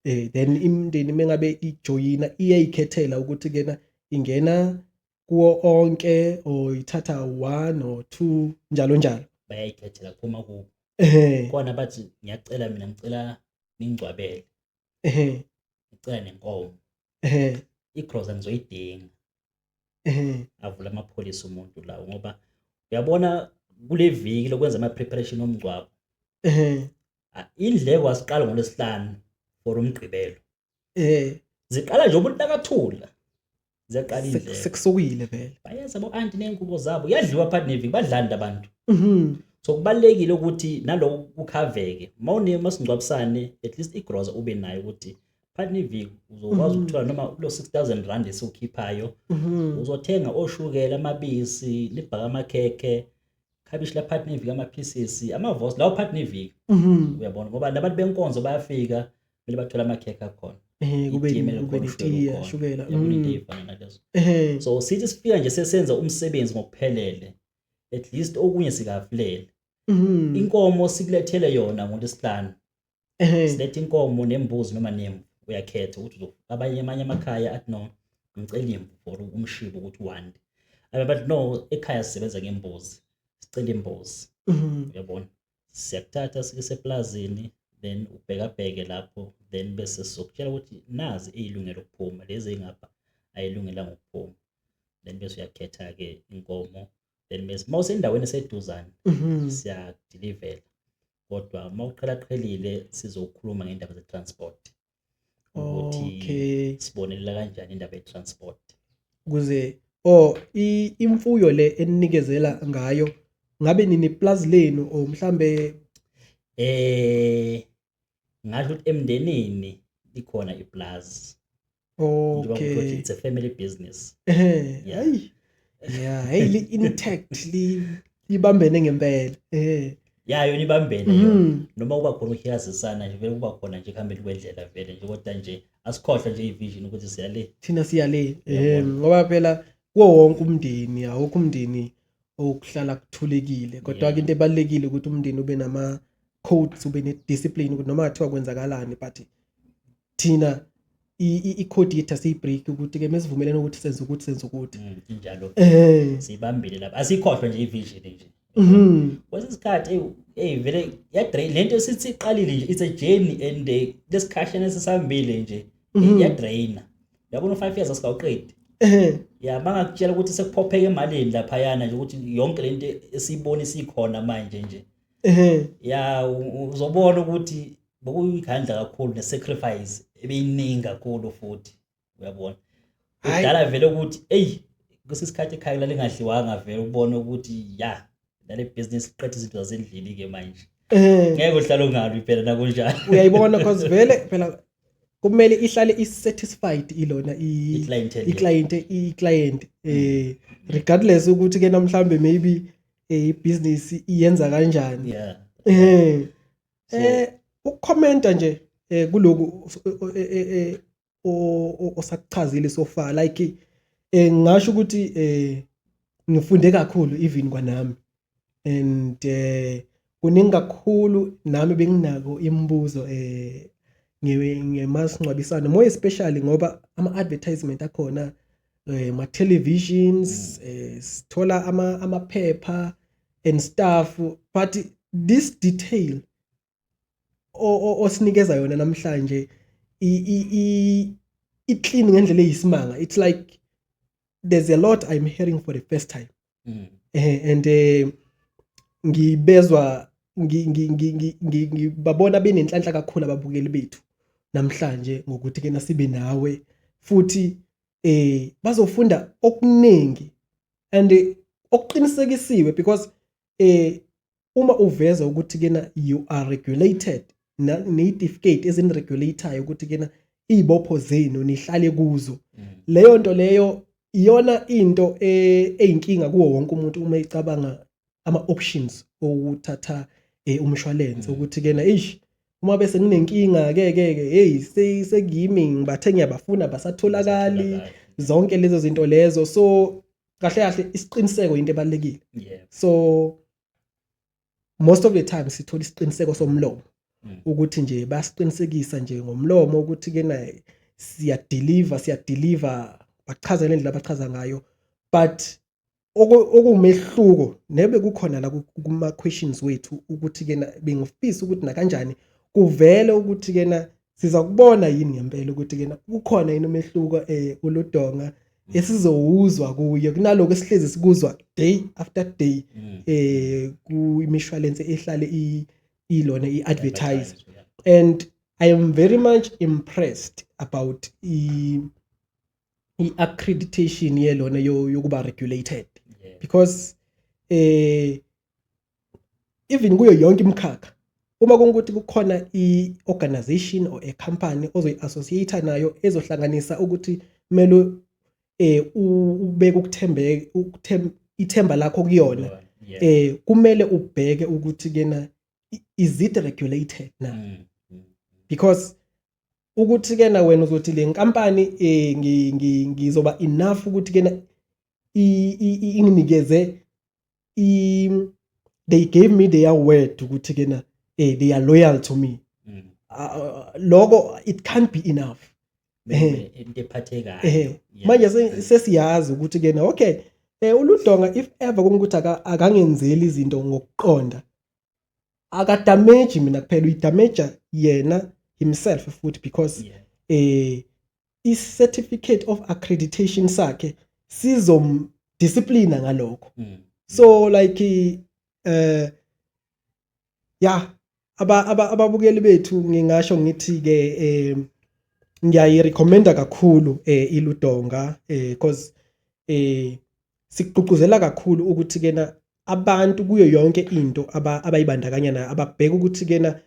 Then imindeni mengabe ijoyina iyayikhethela ukuthi kena ingena kuwo onke or ithatha one or two, njalo njalo. Bayayikhethela, kuphuma kubo. Khona bathi ngiyacela mina, ngicela ningcwabele, ngicela nenkomo, igroza ngizoyidinga. Avula amapholisi umuntu lawo, ngoba uyabona kule viki lokwenza ama-preparation omngcwabo, indleko asiqala ngoLwesihlanu for uMgqibelo. Ziqala nje umuntu nakathula, ziyaqala indleko. Sekusukile vele. Bayenza bo-anti ney'ngubo zabo, kuyadliwa phakathi neviki, badlani abantu. So kubalulekile ukuthi naloko kukhaveke. Uma unemasingcwabisane, at least igroza ube nayo ukuthi phakathi neviki uzokwazi ukuthola noma kulo 6000 rand esiwukhiphayo, uzothenga oshukela, amabisi, nibhaka amakhekhe, khabishi laphakathi neviki, ama-pieces, amavosi lawo phakathi neviki. Uyabona, ngoba nabantu benkonzo bayafika, kumele bathole amakhekhe akhona. Kube Itiye kumele kube khona, ushukela netiye, ukhona. shukela. Uyabona into ey'fana nalezo. So sithi sifika nje sesenza umsebenzi ngokuphelele, at least okunye sikafulele. Inkomo sikulethele yona ngoLwesihlanu. Silethe inkomo nembuzi noma nemvu, uyakhetha ukuthi abanye amanye amakhaya athi no, ngicela imvu for umshibo ukuthi wande. Abanye bathi no, ekhaya sisebenza ngembuzi, sicela imbuzi. Uyabona, siyakuthatha sikuse eplazini, then ubhekabheke lapho, then bese sizokutshela ukuthi nazi eyilungelo ukuphuma, lezi ey'ngapha ayilungelanga ukuphuma, then bese uyakhetha-ke inkomo, then bese uma usendaweni eseduzane siyakudilivela, kodwa uma uqhelaqhelile sizokhuluma ngendaba ze-transport ukuthi sibonelela kanjani indaba ye-transport. Ukuze oh imfuyo le eninikezela ngayo, ngabe nini plaza lenu or mhlambe? Ngasho ukuthi emndenini ikhona iplaza. Njengoba ngithi it's a family business. Yeah. Hayi. Yeah, hey, li intact, li libambene ngempela. Ya, yona ibambene yona. Noma kuba khona ukuhiyazisana nje, vele kuba khona nje ekuhambeni kwendlela vele nje, kodwa nje asikhohlwe nje i-vision ukuthi siya le. Thina siya le. Uyabona. Ngoba phela kuwo wonke umndeni, awukho umndeni okuhlala kuthulekile. Kodwa ke into ebalulekile ukuthi umndeni ube nama codes, ube ne discipline, ukuthi noma kuthiwa kwenzakalani, but thina i-code yethu asiyibreak, ukuthi ke mesivumelene ukuthi senze ukuthi senze ukuthi. Injalo. Siyibambile lapha. Asikhohlwe nje i-vision nje. Kwesinye isikhathi hey vele ya-drain lento esithi iqalile nje, it's a journey and lesikhashana esisihambile nje ya-draina. Uyabona u5 years asikawuqedi. Ya, bangakutshela ukuthi sekuphopheka emalini laphayana nje, ukuthi yonke lento esiyibona isikhona manje nje. Ya, uzobona ukuthi bokuyikhandla kakhulu ne-sacrifice ebeyiningi kakhulu futhi, uyabona. Hhayi. Kudala vele ukuthi eyi kwesinye isikhathi ekhaya lalingadliwanga vele, ubone ukuthi ya, nale business iqeda izinto zasendlini ke manje. Ngeke uhlale ungalwi phela nakunjalo. Uyayibona, because vele phela kumele ihlale i-satisfied ilona I-clientele. I-client regardless ukuthi ke namhlambe maybe i-business iyenza kanjani. Ukukhomenta nje kuloku osakuchazile so far, like ngisho ukuthi ngifunde kakhulu even kwanami, and kuningi kakhulu nami benginako imibuzo ngemasingcwabisane, more especially ngoba ama advertisement akhona ma televisions, sithola amaphepha and stuff, but this detail osinikeza yona namhlanje i clean ngendlela eyisimanga. It's like there's a lot I'm hearing for the first time. And ngibezwa ngibabona benenhlanhla kakhulu ababukeli bethu namhlanje ngokuthi ke nasibe nawe futhi, bazofunda okuningi and okuqinisekisiwe, because uma uveza ukuthi kena you are regulated ne-certificate eziniregulatayo ukuthi kena izibopho zenu nihlale kuzo, leyo nto leyo iyona into eyinkinga kuwo wonke umuntu uma ecabanga ama-options okuthatha umshwalense, ukuthi kena eish, uma bese nginenkinga ke ke ke hey, sekuyimi ngibathe ngiyabafuna basatholakali, zonke lezo zinto lezo. So kahle kahle isiqiniseko into ebalulekile. So most of the time sithola isiqiniseko somlomo, ukuthi nje basiqinisekisa nje ngomlomo ukuthi kena siya deliver, siya deliver, bachaza lendlela abachaza ngayo, but okuwumehluko nebe kukhona la kuma questions wethu ukuthi kena bengifisa ukuthi na kanjani kuvele ukuthi kena siza kubona yini ngempela ukuthi kena kukhona yini umehluko uludonga. Esizowuzwa kuye kunaloko esihlezi sikuzwa day after day kumishwalense ehlale ilona i-advertise. And I am very much impressed about i-accreditation yelona yokuba regulated because even kuyo yonke imikhakha, uma kungukuthi kukhona i-organization or a company ozoyi-associate nayo ezohlanganisa ukuthi kumele ubeke ukuthembeka ithemba lakho kuyona, kumele ubheke ukuthi kena is it regulated na, because ukuthi kena wena uzothi le nkampani ngizoba enough ukuthi kena inginikeze they gave me their word ukuthi kena they are loyal to me. Lokho it can't be enough. Into ephathekayo. Manje sesiyazi ukuthi kena okay, uLudonga if ever kungukuthi akangenzeli izinto ngokuqonda, akadamage mina kuphela, uyidamage yena himself futhi because i-certificate of accreditation sakhe sizom discipline ngalokho. So like yeah, ababukeli bethu, ngingasho ngithi ke ngiyayirecommenda kakhulu iLudonga because sikugqugquzela kakhulu ukuthi kena abantu kuyo yonke into abayibandakanya nayo ababheka ukuthi kena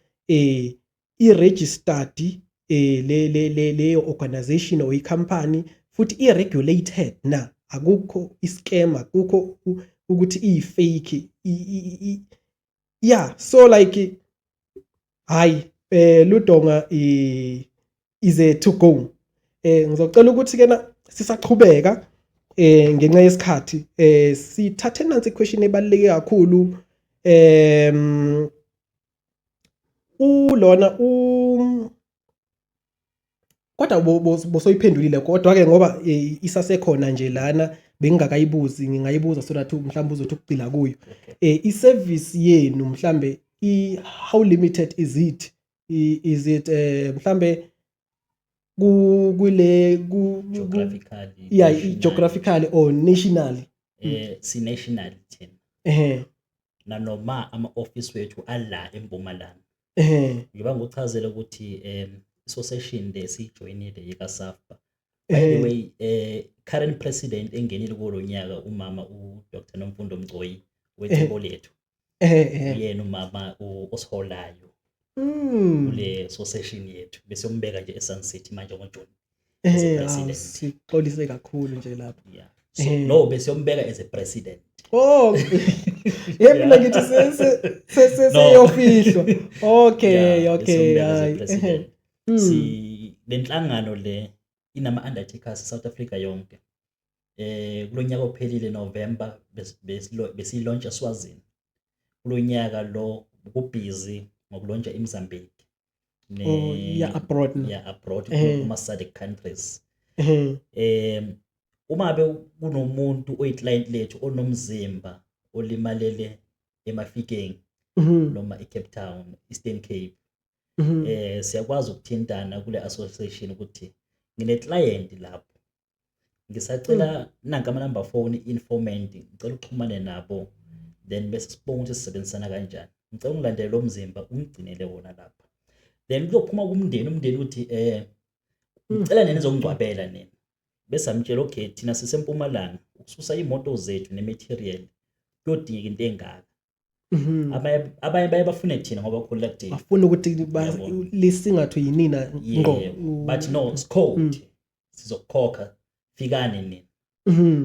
i-registered le le le leyo organization or i-company futhi i-regulated na, akukho i-scam, akukho ukuthi iyi-fake. Yeah, so like hayi, Ludonga is a to go. Ngizocela ukuthi kena sisachubeka ngenxa yesikhathi sithathe nansi question ebaluleke kakhulu. Ulona u kodwa bosoyiphendulile, kodwa ke ngoba isasekhona nje lana bengingakayibuzi, ngingayibuza so that mhlawumbe uzothi ukugcila kuyo. I-service yenu mhlambe how limited is it? Is it mhlambe ku kule ku Geographically? Yeah. Nationally. Geographically or nationally? Si nationally thina. Nanoma ama office wethu ala eMpumalanga. Njengoba ngikuchazele ukuthi association le sijoyinile yika SAFPA. By the way, current president engenile kulo nyaka umama uDr Nomfundo Mgcoyi wecebo lethu. Ehe ehe Yena umama osiholayo kule association yethu, bese umbeka nje eSun City manje ngoJune as a president. Sixolise kakhulu nje lapho. Yeah, so no, bese yombeka as a president. Oh yebo, mina ngithi se No. seyofihlwa, okay. Yeah, Okay. bese yombeka as a Hayi. president. Si lenhlangano le inama undertakers South Africa yonke. Kulonyaka ophelile November besilauncha Swazini. Kulonyaka lo kubusy ngokulauncha iMozambique. Oh yeah, abroad na. Yeah, abroad, kuma SADC countries. Uma be kunomuntu oyiclient lethu onomzimba olimalele eMafikeng noma eCape Town, Eastern Cape, siyakwazi ukuthintana kule association ukuthi ngine client lapho, ngisacela nanka ama number phone informant, ngicela uxhumane nabo, then bese sibonga ukuthi sisebenzisana kanjani, ngicela ungilandele lo mzimba ungigcinele wona lapha. Then kuzophuma kumndeni, umndeni uthi ngicela nini nizongcwabela nina, bese amtshela okay, thina sisempumalanga, ukususa imoto zethu ne-material kuyodingeka into engaka. Abanye baye bafune thina ngoba bakhulula kuthina. Bafuna ukuthi Yabo. lisingathwe yinina ngqo. Yeah, but no siquote, sizokukhokha, fikani nina.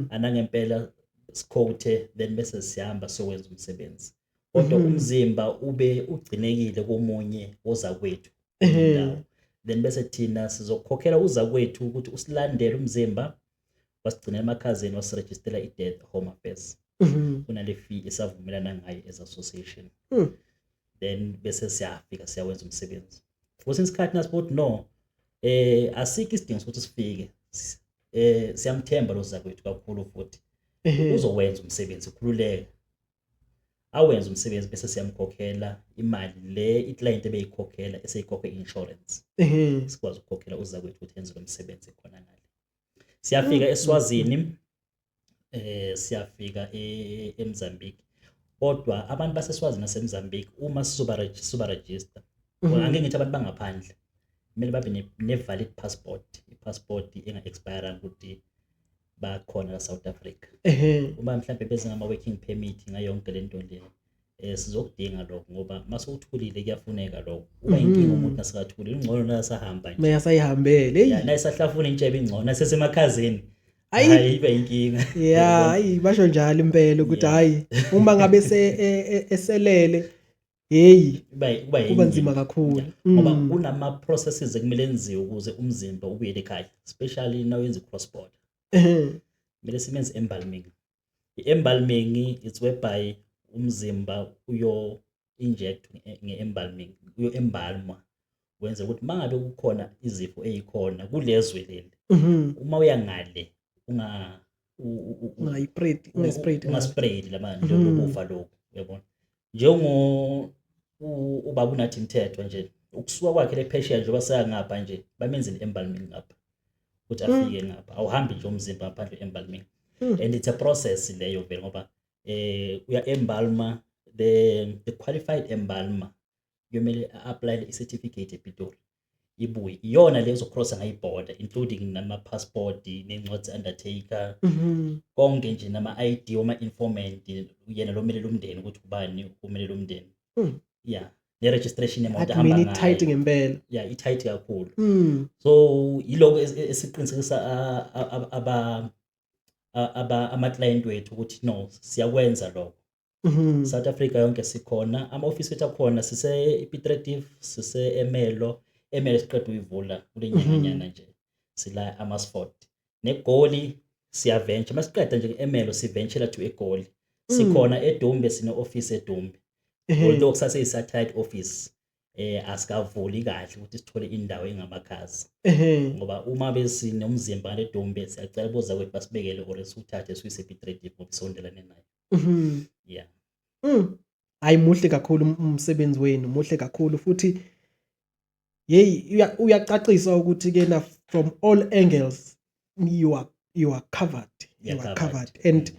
Anangempela siquote, then bese sihamba sokwenza umsebenzi, kodwa umzimba ube ugcinekile komunye ozakwethu indawo, then bese thina sizokukhokhela uzakwethu ukuthi usilandele umzimba, wasigcinela emakhazeni, wasirejistela i-death home affairs. Kunale fee esavumelana ngayo as association. Then bese siyafika siyawenza umsebenzi. Kwesinye isikhathi nasibuthi no, asikho isidingo sokuthi sifike, siyamthemba lo zakwethu kakhulu futhi uzowenza umsebenzi, khululeka, awenze umsebenzi, bese siyamkhokhela imali le i-client ebeyikhokhela eseyikhokhe insurance. Sikwazi ukukhokhela uzakwethu ukuthi enze lo msebenzi khona ngale. Siyafika eSwazini, siyafika eMozambique, kodwa abantu baseSwazini naseMozambique uma sizoba register, angeke ngithi abantu bangaphandle, kumele babe ne-valid passport, i-passport enga-expire ukuthi bakhona la South Africa. Uma mhlambe beze ngama-working permit, ngayonke lento le, sizokudinga lokho, ngoba masewuthulile kuyafuneka lokho. Uba inkinga umuntu nasekathulile, ungcono nasahamba nje. Mayasayihambele, hey. Ya, nayisahlafuna intshebe ingcono nasesemakhazeni. Ayi. Hayi, ibe inkinga. Ya, hayi, basho njalo impela ukuthi hayi, uma ngabe se eselele, hey, kuba kuba nzima kakhulu. Yeah. Ngoba kunama processes ekumele enziwe ukuze umzimba ubuyele ekhaya, especially now yenza cross border. Kumele simenze embalming. I-embalming, it's whereby umzimba uyo inject nge-embalming, uyo embalmwa, wenze ukuthi mangabe kukhona izifo ezikhona kulezwe leli, uma uya ngale unga Ungayispread, ungaspread. Ungaspread lamanje lokufa lokho, uyabona, njengo ubaba uNathi Mthethwa nje, ukusuka kwakhe lephesheya njengoba saya ngapha nje, bamenzile embalming ngapha ukuthi afike ngapha. Awuhambi nje umzimba ngaphandle embalming. And it's a process leyo vele, ngoba uya embalma, the qualified embalmer kuyomele apply i-certificate ePitori, ibuye iyona le ezocrossa ngayi-border, including nama-passport, nencwadi undertaker, konke nje, nama-ID wama-informant, yena lo melele umndeni, ukuthi ubani umelele umndeni. Yeah, ne-registration yemoto ahamba Admin i-tight ngayo. ngempela. Yeah, i-tight kakhulu. So yiloko esiqinisekisa aba ama-client wethu ukuthi no, siyakwenza lokho. South Africa yonke sikhona, ama-office wethu akhona, sise Piet Retief, sise Emelo. Emelo siqeda uyivula kule nyanganyana nje, sila Amersfoort neGoli siyaventure. Masiqeda nje Emelo, siventure to eGoli. Sikhona eDumbe, sine office eDumbe, although kusase satellite office, asikavuli kahle ukuthi sithole indawo engamakhaza, ngoba uma besinomzimba ngale Dumbe, siyacela boza kwethu basibekele or siwuthathe siyise Piet Retief ngoba isondelane nayo. Yeah. Hayi, muhle kakhulu umsebenzi wenu, muhle kakhulu futhi. Hey, uyacacisa ukuthi ke na from all angles you are covered. You We are are covered. Covered. And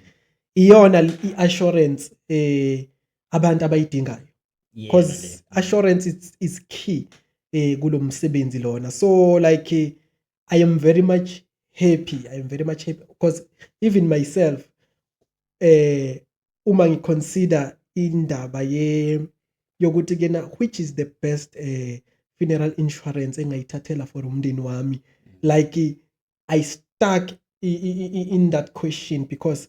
iyona i-assurance abantu abayidingayo. Yena Because le. assurance is key kulo msebenzi lona. So like I am very much happy. I am very much happy because even myself, uma ngiconsider indaba ye yokuthi kena which is the best funeral insurance engayithathela for umndeni wami, like I stuck in that question because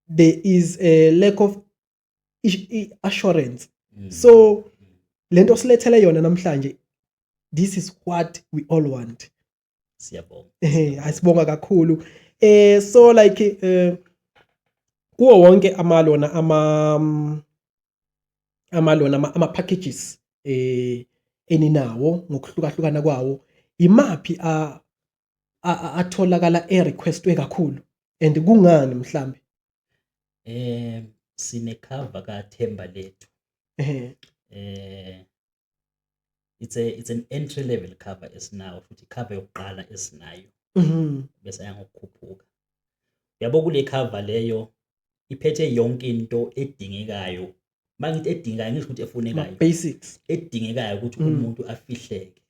there is a lack of assurance. So lento silethele yona namhlanje, this is what we all want. Siyabonga. Asibonga kakhulu. So like kuwo wonke amalona ama ama packages eninawo ngokuhlukahlukana kwawo, imapi atholakala e requestwe kakhulu and kungani mhlambe? Sine cover kaThemba Lethu. It's an entry level cover esinawo, futhi cover yokuqala esinayo, bese yangokukhuphuka. Yabo, kule cover leyo iphethe yonke into edingekayo. Mangithi edingekayo, ngisho ukuthi efunekayo. Basics. Edingekayo ukuthi umuntu afihleke.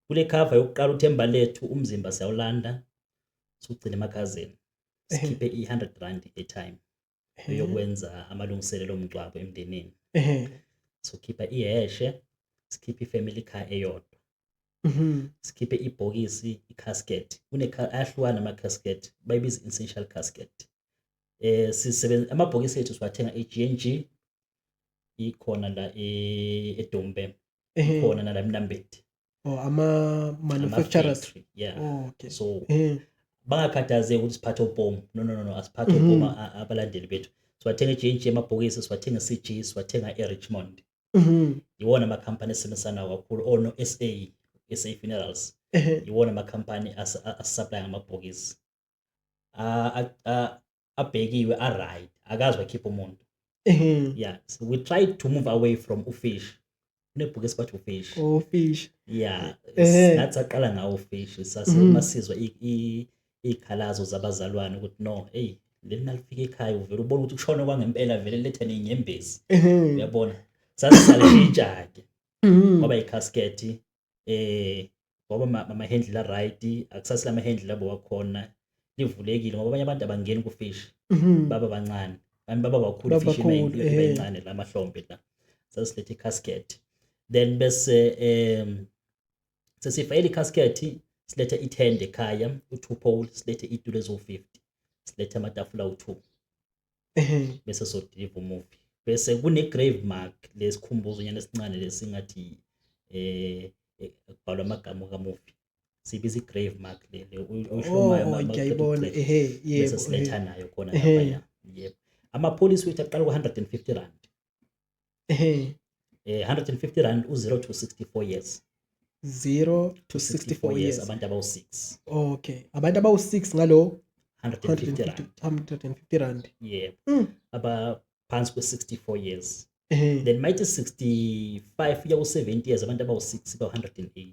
Kule cover yokuqala uThemba Lethu, umzimba siyawulanda, siwugcine emakhazeni. Sikhiphe i-R100 airtime yokwenza amalungiselelo omngcwabo emndenini. Sokhipha iheshe, sikhiphe i-family car eyodwa. Sikhiphe ibhokisi, i-casket. Kune ayahlukana ama-casket, bayibiza essential casket. Sisebenza amabhokisi ethu, siwathenga e-G&G, ikhona la eDumbe, ikhona nala eMnambithi. Oh, ama manufacturers. Ama-factory, yeah. Oh, okay. So bangakhathazeki ukuthi siphathe opomo. No, no, no, no, asiphathe opomo abalandeli bethu. Siwathenga e-G&G amabhokisi, siwathenga e-CG, siwathenga e-Richmond. Iwona amakhampani esebenzisana nawo kakhulu, ono SA, SA Funerals. Iwona amakhampani asupply ngamabhokisi. Abhekiwe, a-right, akazi wakhipha umuntu. Yeah, so we try to move away from ufish. Kunebhuku esibathi ufish. Oh, fish. Yeah. Nathi saqala ngawo fish, sase masizwa iy'khalazo zabazalwane ukuthi no, hey, leli nalifika ekhaya uvele ubone ukuthi kushona kwangempela, vele letha ney'nyembezi. Uyabona, sasisalishintsha-ke kwaba i-casket, ngoba ama-handle a-right, akusasi lama-handle labo wakhona livulekile, ngoba abanye abantu abangeni ku-fish, baba bancane, abanye baba bakhulu. Baba ifish bakhulu, iba incane la mahlombe la. Sasilethe i-casket, then bese sesifayela i-casket, silethe ithende ekhaya, u-two pole, silethe itulo eziwu-50, silethe amatafula awu-2, bese sodiliva umufi. Bese kune-grave mark, lesikhumbuzo nyana esincane lesingathi kubhalwa amagama kamufi, sibiza i-grave mark le oyihlomayo Oh, ma uqeda ngiyayibona. ukugcina. Bese siletha nayo khona laphaya, yebo. Amapholisi wethu aqala ku-R150. R150 u-0 to 64 years. 0 to 64 years. Abantu abawu-6. Okay, abantu abawu-6 ngalo R150. R150. Yebo. Abaphansi kwe-64 years. Then mighty 65 kuya ku-70 years, abantu abawu-6 ba-180.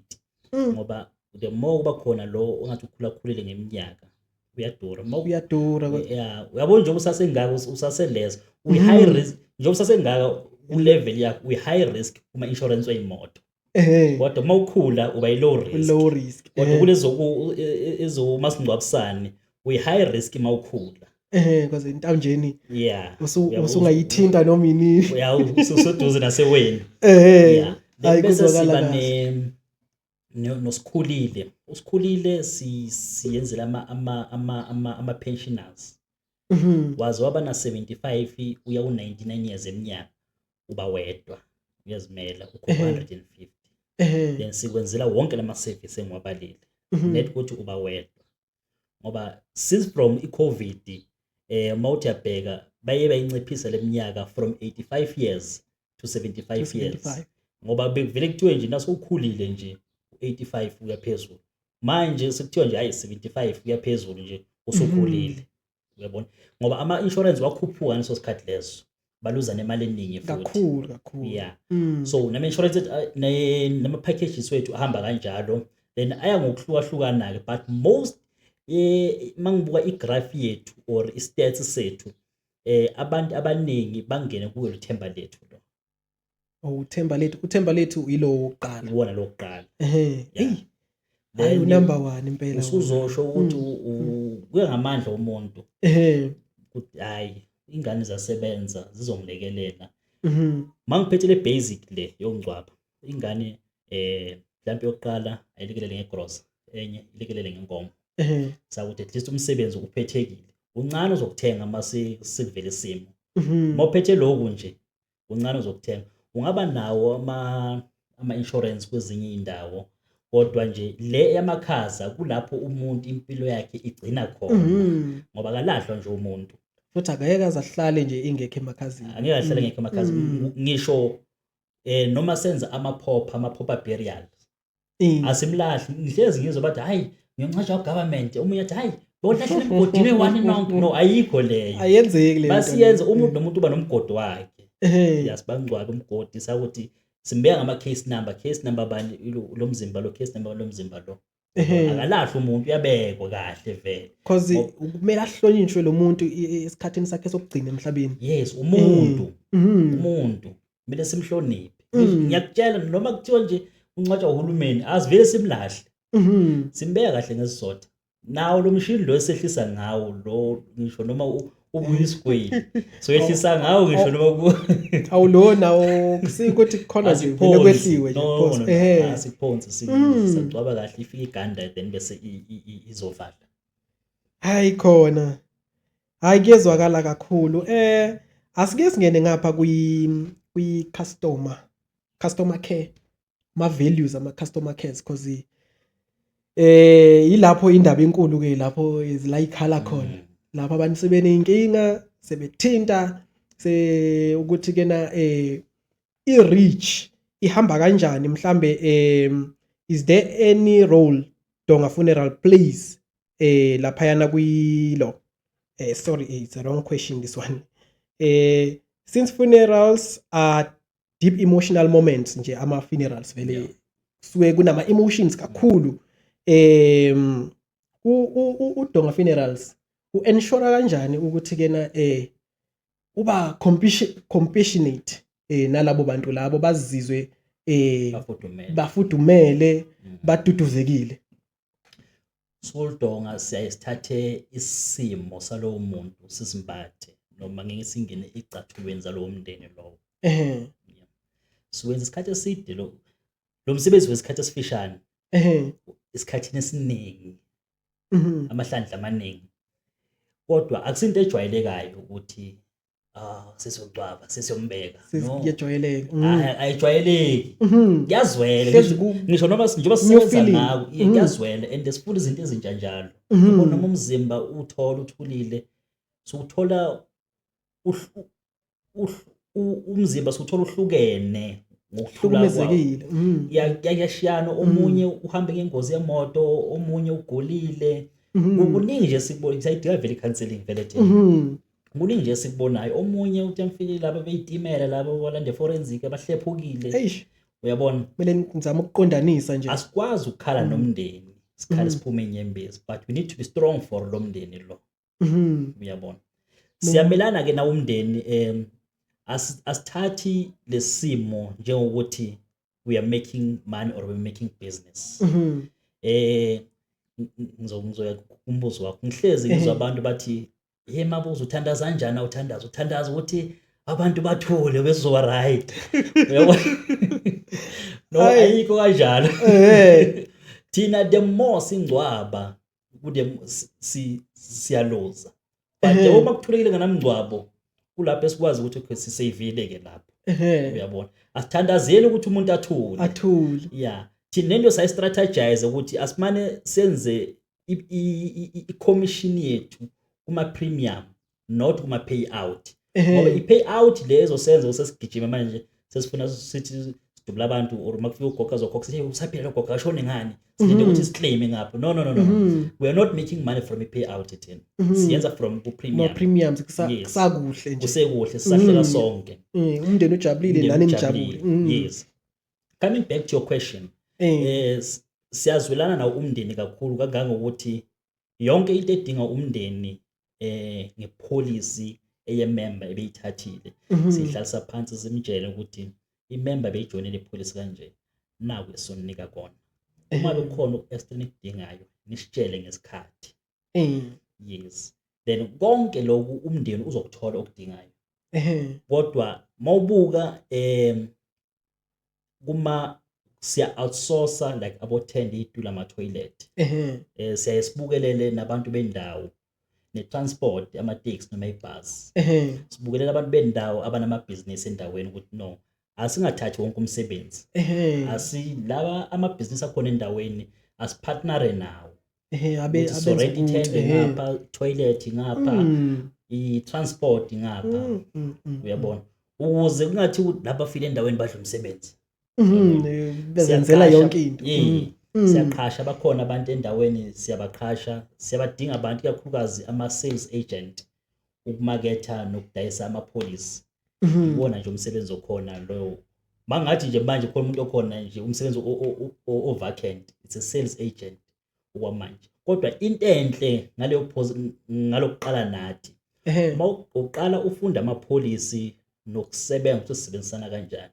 Ngoba the more kuba khona lo ongathi ukhula khulile ngeminyaka, uyadura. Uyadura. Yeah, uyabona, njengoba usasengaka, usaseleza, uyi-high risk. Njengoba usasengaka ku-level yakho, uyi-high risk kuma-insurance wey'moto, kodwa uma ukhula uba yi-low risk. Low risk. Kodwa kulezo ezomasingcwabisane uyi-high risk uma ukhula. Because intanjeni usungayithinta noma inini. Ya, ususeduze naseweni. Yeah. Then Hayi, bese kuzwakala siba kahle. nosikhulile. Usikhulile siyenzela ama pensioners. Waze waba na 75 uya ku 99 years eminyaka, uba wedwa, uyazimela, ukhokha 150. Then sikwenzela wonke lama service engiwabalile. Net ukuthi uba wedwa. Ngoba since from i-COVID, mawuthi uyabheka, baye bayinciphisa leminyaka from 85 years to 75 To years. 75. Ngoba bekuvele kuthiwe nje nasewukhulile nje u85 uyaphezulu, manje sekuthiwa nje hayi, 75 uyaphezulu nje usukhulile, uyabona, ngoba ama-insurance wakhuphuka ngaleso sikhathi leso, baluza nemali eningi futhi. Kakhulu kakhulu. Yeah. So nama-insurance ethu, nama-packages wethu ahamba kanjalo, then aya ngokuhlukahlukana-ke, but most, mangibuka i-graph yethu or i-stats sethu, abantu abaningi bangene kuyo lethemba lethu lo. Oh, uThemba lethu, uThemba lethu ilo wokuqala. Iwona lokuqala. Yeah. Hey, hayi, Then u-number 1 impela wona. Usuzosho ukuthi kuya ngamandla omuntu ukuthi hayi, ingane zasebenza, zizongilekelela. Mangiphethe le basic le yokungcwaba ingane, mhlawumbe yokuqala ayilekelele ngegrosa, enye ilekelele ngenkomo, sakuthi at least umsebenzi uphethekile, uncane uzokuthenga mase sekuvele isimo. Uma uphethe lokhu nje, uncane uzokuthenga. Ungaba nawo ama insurance kwezinye indawo, kodwa nje le yamakhaza kulapho umuntu impilo yakhe igcina khona, ngoba akalahlwa nje umuntu. Futhi akeke aze ahlale nje ingekho emakhazini. Angeke ahlale ngekho emakhazini. Ngisho noma senza ama-proper burial, asimlahli. Ngihlezi ngizwa bathi, "Hayi, ngiyoncasha u-government." Omunye athi, "Hayi, bolahlela emgodini eyi-one nonke." No, ayikho leyo. Ayenzeki leyo nto. Basiyenza Leyo. umuntu nomuntu uba nomgodi wakhe. Yasibangcwabe umgodi, sakuthi simbeka ngama-case number, case number bani lo mzimba lo, case number lo mzimba lo. Akalahlwa umuntu, uyabekwa kahle vele. Cause kumele ahlonishwe lo muntu esikhathini sakhe sokugcina emhlabeni. Yes, umuntu umuntu kumele simhloniphe. Ngiyakutshela, noma kuthiwa nje uncwatshwa uhulumeni, asivele simlahle, simbeka kahle ngesizotha. Nawo lo mshini lo esehlisa ngawo lo, ngisho noma ubuya isigwili, so yehlisa ngawo ngisho noma Awulona kusikuthi khona nje vele Asiphonsi. kwehliwe nje No, phosi. no, no, asiphonsi, singcwaba kahle, ifike iganda, then bese izovala. Hayi khona. Hayi, kuyezwakala kakhulu. Asike singene ngapha kwi customer care, ma values ama customer cares, because ilapho indaba enkulu ke, lapho la ikhala khona. Lapho abantu sebeneyinkinga, sebethinta se ukuthi kena i-reach ihamba kanjani mhlambe, is there any role Donga Funeral plays laphayana kwilo, sorry, it's a wrong question, this one. Since funerals are deep emotional moments nje ama funerals vele kusuke kunama emotions kakhulu. UDonga Funerals u-ensure kanjani ukuthi kena uba compassionate nalabo bantu labo bazizwe bafudumele, bafudumele, baduduzekile? SiwuDonga siyaye sithathe isimo salowo muntu sisimbathe, noma ngeke singene ecathulweni zalowo mndeni lowo. Siwenza isikhathi eside lo msebenzi wesikhathi esifishane, esikhathini esiningi, amahlandla amaningi, kodwa akusinto ejwayelekayo ukuthi ah, sesiyocwaba, sesiyombeka, no. Kuyajwayeleka. Ayijwayeleki. Kuyazwela. Hlezi Ngisho noma njengoba new sisebenza feeling. ngako, kuyazwela and sifuna izinto ezintsha njalo. Yabo, noma umzimba uthola uthulile, sukuthola umzimba sukuthola uhlukene ngokuhlula kwawo. Hlukumezekile. Kuyashiyana, omunye uhambe ngengozi yemoto, omunye ugulile. Kuningi nje sikubona, siyayidinga vele i-counseling vele thina. Kuningi nje sikubonayo, omunye uthi amfikile laba beyitimela, laba balande forensic abahlephukile. Eish. Uyabona? Kumele ngizame ukuqondanisa nje. Asikwazi ukukhala nomndeni, sikhale siphume inyembezi, but we need to be strong for lo mndeni lo. Uyabona, siyamelana ke nawo umndeni. Asithathi lesimo njengokuthi we are making money or we're making business. Ngizoya kumbuzo wakho. Ngihlezi ngizwa abantu bathi, "Hey Mabuza, uthandaza kanjani? Awuthandaza, uthandaza ukuthi abantu bathule bese uzoba right." Uyabona? No, Ayi. ayikho kanjalo. Thina the more singcwaba, kude siyaluza, but uma kuthulekile nganamngcwabo, kulapho esikwazi ukuthi okay, siseyivile ke lapho. Uyabona, asithandazeli ukuthi umuntu athule. Athule. Yeah, thina lento sayi-strategize ukuthi asimane senze i-commission yethu kuma-premium, not kuma-payout, ngoba i-payout le ezosenza sesigijima manje, sesifuna sithi sidubula abantu, or uma kufika ugogo azokhokha, sithi, "Hey, usaphila lo gogo, ashone ngani?" Silinde ukuthi siclaime ngapho. No, no, no, no, we are not making money from i-payout thina. Siyenza from ku-premium. No, premiums Yes. kusakuhle nje. Kusekuhle, sisahleka sonke. Umndeni ujabulile. Umndeni Nani ujabulile. nijabule. Yes, coming back to your question, siyazwelana nawo umndeni kakhulu, kangangokuthi yonke into edinga umndeni ngepolicy eyemember ebeyithathile, sihlalisa phansi, simtshele ukuthi imember beyijoyinele ipolicy kanje, naku esoninika kona. Uma kukhona oku-extra enikudingayo, nisitshele ngesikhathi. Yes, then konke lokhu umndeni uzokuthola okudingayo. Kodwa mawubuka kuma siya outsourca like abo tender itulo, ama toilet, siyaye sibukelele nabantu bendawo, ne-transport, ama-taxi noma ibhasi. Sibukelela abantu bendawo abanamabhizinisi endaweni ukuthi no, asingathathi wonke umsebenzi. Asi laba amabhizinisi akhona endaweni, asipartnere nawo Abe ukuthi abenza so rent ukuthi, ithende ngapha, toilet ngapha, i-transport ngapha. Uyabona, ukuze kungathi laba bafile endaweni badla umsebenzi. Bezenzela Siyaqasha. yonke into. Yeah. Siyaqhasha, bakhona abantu endaweni, siyabaqhasha, siyabadinga abantu, ikakhulukazi ama-sales agent, ukumaketha nokudayisa amapholisi. Ibona nje umsebenzi okhona loyo. Mangathi nje manje khona umuntu okhona nje umsebenzi o-vacant, it's a sales agent okwamanje. Kodwa into enhle ngaleyo ngalokuqala nathi, uma uqala ufunda amapholisi nokusebenza ukuthi sisebenzisana kanjani,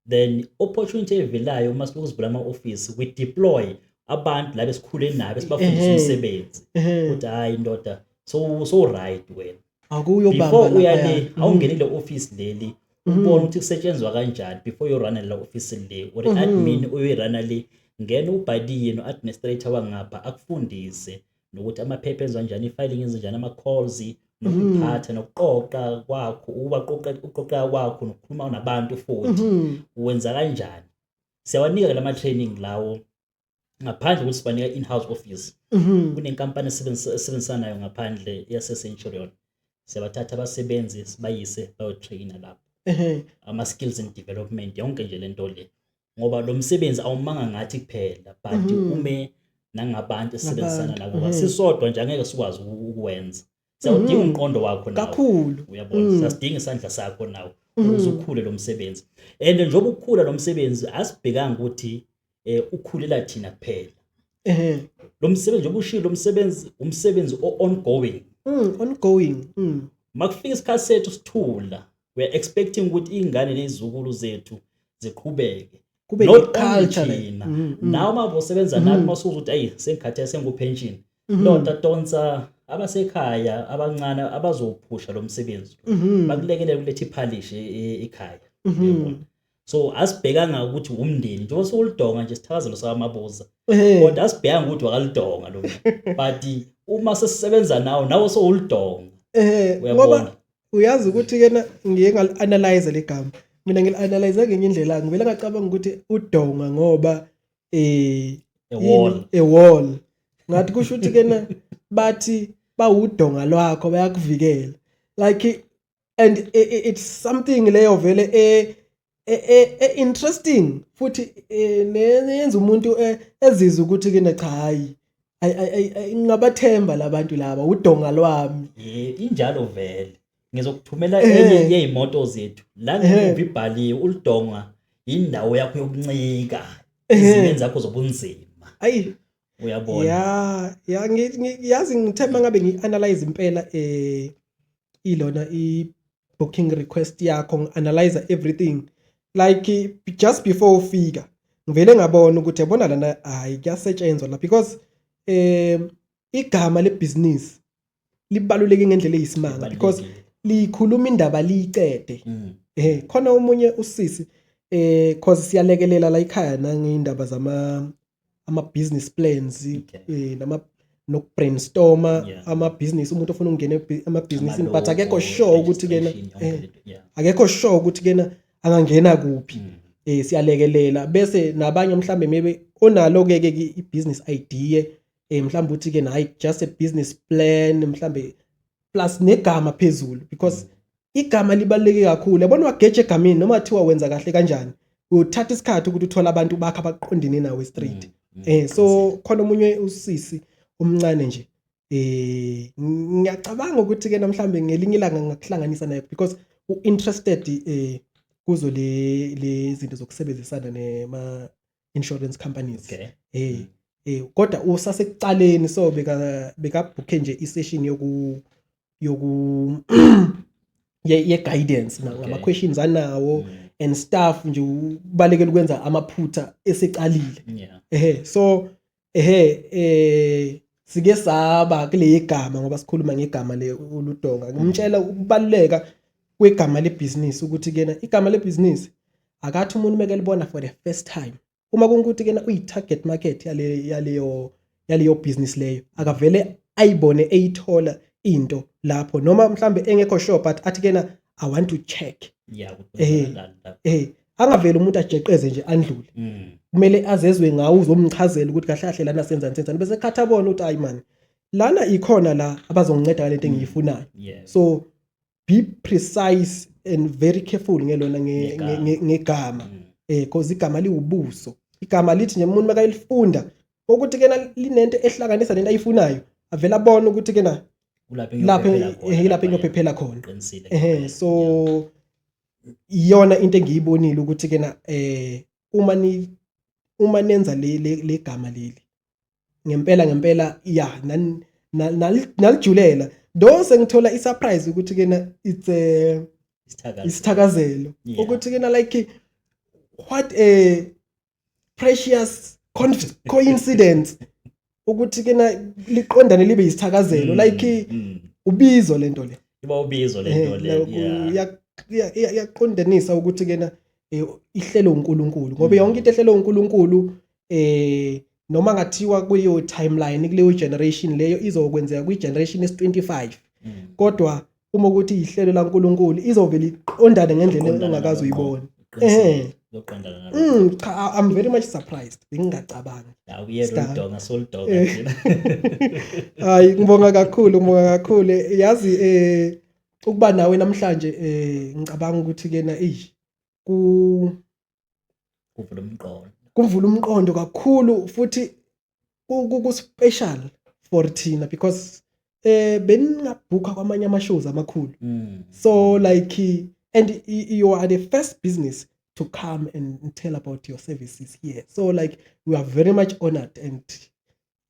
then opportunity evelayo uma silokhu sivula ama-office, we deploy abantu laba esikhule nabo, esibafundisa umsebenzi, ukuthi hayi ndoda, so right wena Akuyobamba before uya le, laphaya. awungene le office leli, ubone ukuthi kusetshenzwa kanjani before uyoruna la office le, or i-admin uyoyiruna le. Ngena ubhaliye no-administrator wangapha, akufundise nokuthi amaphepha enziwa kanjani, i-filing yenziwa njani, ama-calls, nokuphatha nokuqoqa kwakho, ubaqoqa, uqoqa kwakho nokukhuluma nabantu futhi wenza kanjani. Siyawanika lama training lawo ngaphandle ukuthi sibanika in-house office. Kunenkampani esebenzisana nayo ngaphandle yase-Centurion, siyabathatha abasebenzi sibayise bayotraina lapho, ama-skills and development, yonke nje lento le, ngoba lo msebenzi awumanga ngathi kuphela, but ume nangabantu esisebenzisana Ngabantu, nabo. Sisodwa nje angeke sikwazi ukuwenza, siyawudinga umqondo wakho nawe. Kakhulu. Uyabona, siyasidinga isandla sakho nawe. Ukuze ukhule lo msebenzi, and njengoba ukukhula lo msebenzi, asibhekanga ukuthi ukhulela thina kuphela. Lo msebenzi, njengoba ushilo, lo msebenzi umsebenzi o-ongoing. Ongoing. Makufika isikhathi sethu sithula, we are expecting ukuthi iy'ngane ney'zukulu zethu ziqhubeke. Kube Not only ne-culture le. thina. Nawe uma usebenza nathi, masuza ukuthi ayi, sengikhathele, sengu-pension, ndoda, donsa abasekhaya abancane abazophusha lo msebenzi, bakulekelela ukuletha iphalishi ekhaya. Uyabona? So asibhekanga ukuthi umndeni, njengoba sewulidonga nje, sithakazelo sakamabuza, kodwa asibhekanga ukuthi wakalidonga lo muntu, but uma sesisebenza nawo, nawe sowulidonga. Uyabona? Ngoba uyazi ukuthi kena ngiye ngali-analyze le gama, mina ngili-analyze ngenye indlela. Ngivele ngacabanga ukuthi udonga ngoba a wall. Yini? A wall. Ngathi kusho ukuthi kena bathi bawudonga lwakho, bayakuvikela, like, and it's something leyo vele interesting futhi neyenza umuntu ezizwe ukuthi kena cha, hayi, ngingabathemba labantu laba, udonga lwami. Injalo vele. Ngizokuthumela enye yey'moto zethu la ngemuva ibhaliwe ulidonga, indawo yakho yokuncika ezimeni zakho zobunzima. Ayi. Uyabona? Ya, yazi ngithemba ngabe ngi-analyze impela ilona i-booking request yakho, ngi-analyze everything, like just before ufika ngivele ngabona ukuthi yabona lana, hayi, kuyasetshenzwa la, because igama lebhizinisi libaluleke ngendlela eyisimanga because likhuluma indaba liyicede. Khona omunye usisi, cause siyalekelela la ekhaya nangindaba zama ama business plans, nama nokubrainstorma ama business, umuntu ofuna ukungena emabhizinisini but akekho sure ukuthi kena registration, yonke lento, yeah. Akekho sure ukuthi kena angangena kuphi. Siyalekelela bese nabanye mhlambe maybe onalo ke ke i-business idea, mhlambe uthi ke hayi, just a business plan mhlambe plus negama phezulu, because igama libaluleke kakhulu. Yabona, wageja egameni, noma thiwa wenza kahle kanjani, uthatha isikhathi ukuthi uthole abantu bakho abaqondene nawe straight. So khona omunye usisi omncane nje, ngiyacabanga ukuthi ke namhlambe ngelinye ilanga ngakuhlanganisa naye because u-interested kuzo le zinto zokusebenzisana nema insurance companies. Kodwa usasekucaleni, so beka booke nje i-session yoku ye guidance ngama questions anawo and stuff nje, ubalekela ukwenza amaphutha esecalile. So ehe sike saba kule igama, ngoba sikhuluma ngegama le uludonga, ngimtshela ukubaluleka kwegama lebhizinisi, ukuthi kena igama lebhizinisi akathi umuntu meke libona for the first time, uma kungukuthi kena uyi-target market yale yaleyo business leyo, akavele ayibone eyithola into lapho, noma mhlambe engekho sure but athi kena, "I want to check." Yeah, ukuthi kwenzakalani lapho. Angavele umuntu ajeqeze nje andlule. Kumele azezwe ngawo, uzomchazela ukuthi kahle kahle lana senzani, senzani, bese khathi abone ukuthi hayi man, lana ikhona la abazonginceda ngalento engiyifunayo. So be precise and very careful ngelona Ngegama. ngegama. Cause igama liwubuso. Igama lithi nje umuntu makayilifunda ukuthi kena linento ehlanganisa nento ayifunayo, avela abone ukuthi kena Kulapho lapho engiyophephela khona. Lapho Lapha, engiyophephela khona. Qinisile. So iyona into engiyibonile ukuthi kena uma nenza le gama leli ngempela ngempela, ya, nalijulela do sengithola i-surprise ukuthi kena it's a Isithakazelo. Isithakazelo. Ukuthi kena like what a precious coincidence ukuthi kena liqondane libe isithakazelo, like ubizo lento le. Iba ubizo lento le. Iyaqondanisa ukuthi kena ihlelo uNkulunkulu, ngoba yonke into ehlelo uNkulunkulu, noma ngathiwa kuleyo timeline, kuleyo generation leyo izokwenzeka kwi generation es25, kodwa uma ukuthi ihlelo laNkulunkulu izovela iqondane ngendlela Iqondane ongakaze nalokho. uyibone. Qinisile. Iyoqondana nalokho. Cha, I'm very much surprised, bengingacabangi. Awuyena Star. ulidonga, solidonga nje. Hayi, ngibonga kakhulu, ngibonga kakhulu. Yazi ukuba nawe namhlanje, ngicabanga ukuthi kena eyi ku Kuvula umqondo. Kuvula umqondo kakhulu futhi ku special for thina because beningabhukha kwamanye ama shows amakhulu. So like And you are the first business to come and tell about your services here, so like we are very much honored and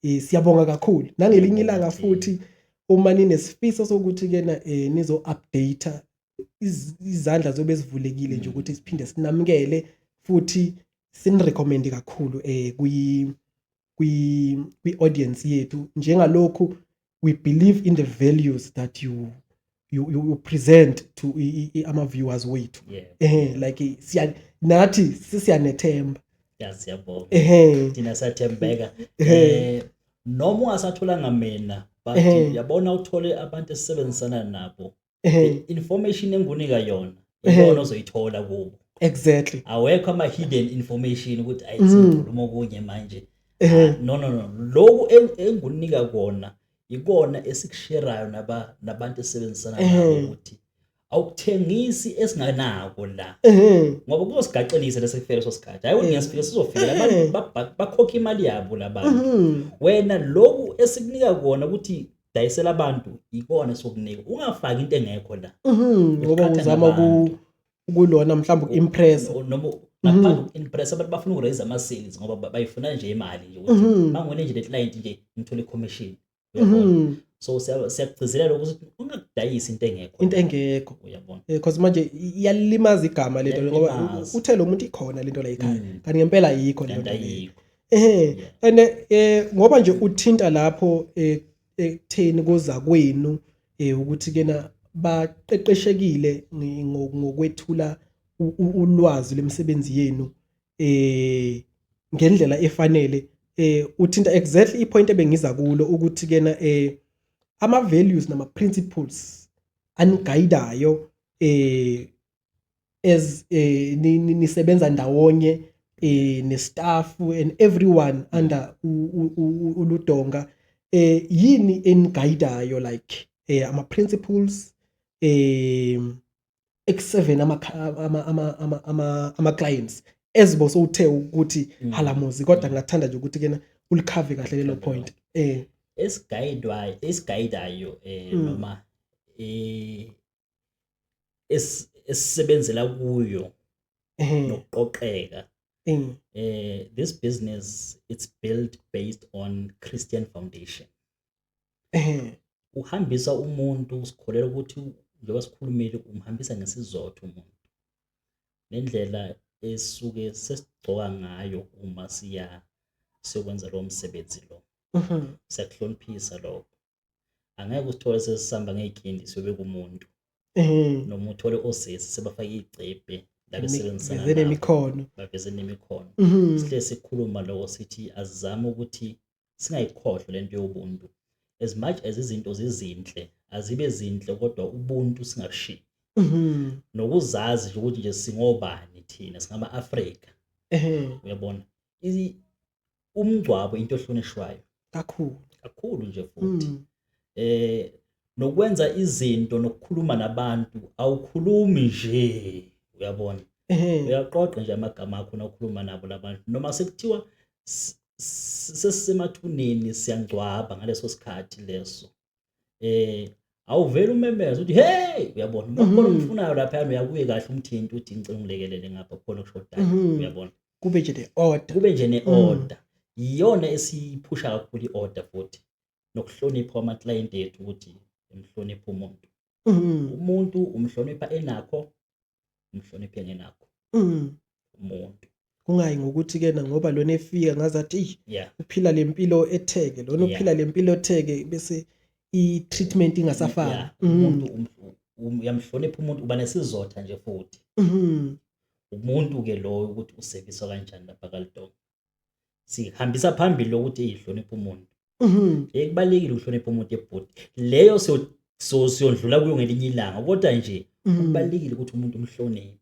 siyabonga kakhulu. Nangelinye ilanga futhi uma ninesifiso sokuthi kena nizo update, izandla zobe zivulekile nje ukuthi siphinde sinamukele futhi sinirecommend kakhulu kwi audience yethu. Njengalokhu we believe in the values that you present to ama viewers wethu. Like siya nathi sisiyanethemba. Ya, siyabonga. Thina siyathembeka. Noma ungasatholanga mina, but yabona, uthole abantu esisebenzisana nabo. Information engunika yona iyona ozoyithola kubo. Awekho ama hidden information ukuthi ayi, sikhuluma okunye manje. No, no, no, lokhu engunika kona ikona esikusherayo nabantu esebenzisana nabo, ukuthi awukuthengisi esinganako la, ngoba kuzosigaxelisa lesikufika leso sikhathi. Hayi ukuthi ngiyasifika, sizofika abantu bakhokha imali yabo labantu. Wena lokhu esikunika kona ukuthi dayisela abantu ikona sokunika, ungafaki into engekho la. Ngoba Uqhatha uzama nabantu. Kulona mhlawumbe uku-impress. Noma ngaphandle koku-impress, abantu bafuna ukuraise ama-sales ngoba bayifuna nje imali nje, ukuthi mangone nje le client nje ngithole i-commission, uyabona? So siyakugcizelela ukuthi ungakudayisi into engekho. Into engekho. Uyabona? Because manje iyalimaza igama lento, ngoba Iyalimaza. uthe lo muntu ikhona lento la ekhaya, kanti ngempela ayikho lento Kanti leyo. ayikho. And ngoba nje uthinta lapho ekutheni koza kwenu ukuthi kena baqeqeshekile ngokwethula ulwazi lemisebenzi yenu ngendlela efanele, uthinta exactly ipoint ebengiza kulo, ukuthi kena ama values nama principles aniguidayo as nisebenza ndawonye nestaff and everyone under uludonga, yini eniguidayo, like ama principles eku7 ama clients ezibo sowuthe ukuthi halamuzi, kodwa ngingathanda nje ukuthi kena ulicover kahle lelo point. Esiguidwayo, esiguidayo noma esisebenzela kuyo nokuqoqeka, this business, it's built based on Christian foundation. Uhambisa umuntu, sikholelwa ukuthi njengoba sikhulumile, umhambisa ngesizotho umuntu nendlela esuke sesigcoka ngayo uma siya siyokwenza lowo msebenzi lo. Siyakuhloniphisa lokho. Angeke usithole sesihamba ngey'khindi siyobeka umuntu, noma uthole osesi sebafake iy'cephe la besebenzisana beveze nabo, nemikhono. Baveze nemikhono. Sihle sikhuluma lokho, sithi azizame ukuthi singayikhohlwa lento yobuntu. As much as izinto zizinhle, azibe zinhle, kodwa ubuntu singabushiyi. Nokuzazi nje ukuthi nje singobani thina, singama-Afrika. Uyabona, umngcwabo into ehlonishwayo kakhulu. Kakhulu nje futhi. Nokwenza izinto nokukhuluma nabantu, awukhulumi nje, uyabona? Uyaqoqa nje amagama akho nawukhuluma nabo labantu, noma sekuthiwa sesisemathuneni siyangcwaba ngaleso sikhathi leso, awuvele umemeze uthi hey, uyabona? Uma kukhona umfunayo laphayana, uyakuye kahle umthinti uthi ngicela ungilekelele ngapha, khona okushodayo. Uyabona? Kube nje ne-order. Kube nje ne-order. Iyona esiyiphusha kakhulu i-order, futhi nokuhlonipha kwama-client ethu, ukuthi emhloniphe umuntu. Umuntu umhlonipha enakho, umhloniphe engenakho. Umuntu Kungayi ngokuthi kena ngoba lona efika ngazathi eyi uphila lempilo etheke lona, uphila lempilo etheke, bese i-treatment ingasafani. Umuntu uyamhlonipha umuntu, uba nesizotha nje futhi. Umuntu-ke loyo ukuthi useviswa kanjani lapha kaLudonga, sihambisa phambili lokuthi eyihlonipha umuntu. Kubalulekile ukuhlonipha umuntu ebhodi leyo, siyondlula kuyo ngelinye ilanga, kodwa nje kubalulekile ukuthi umuntu umhloniphe.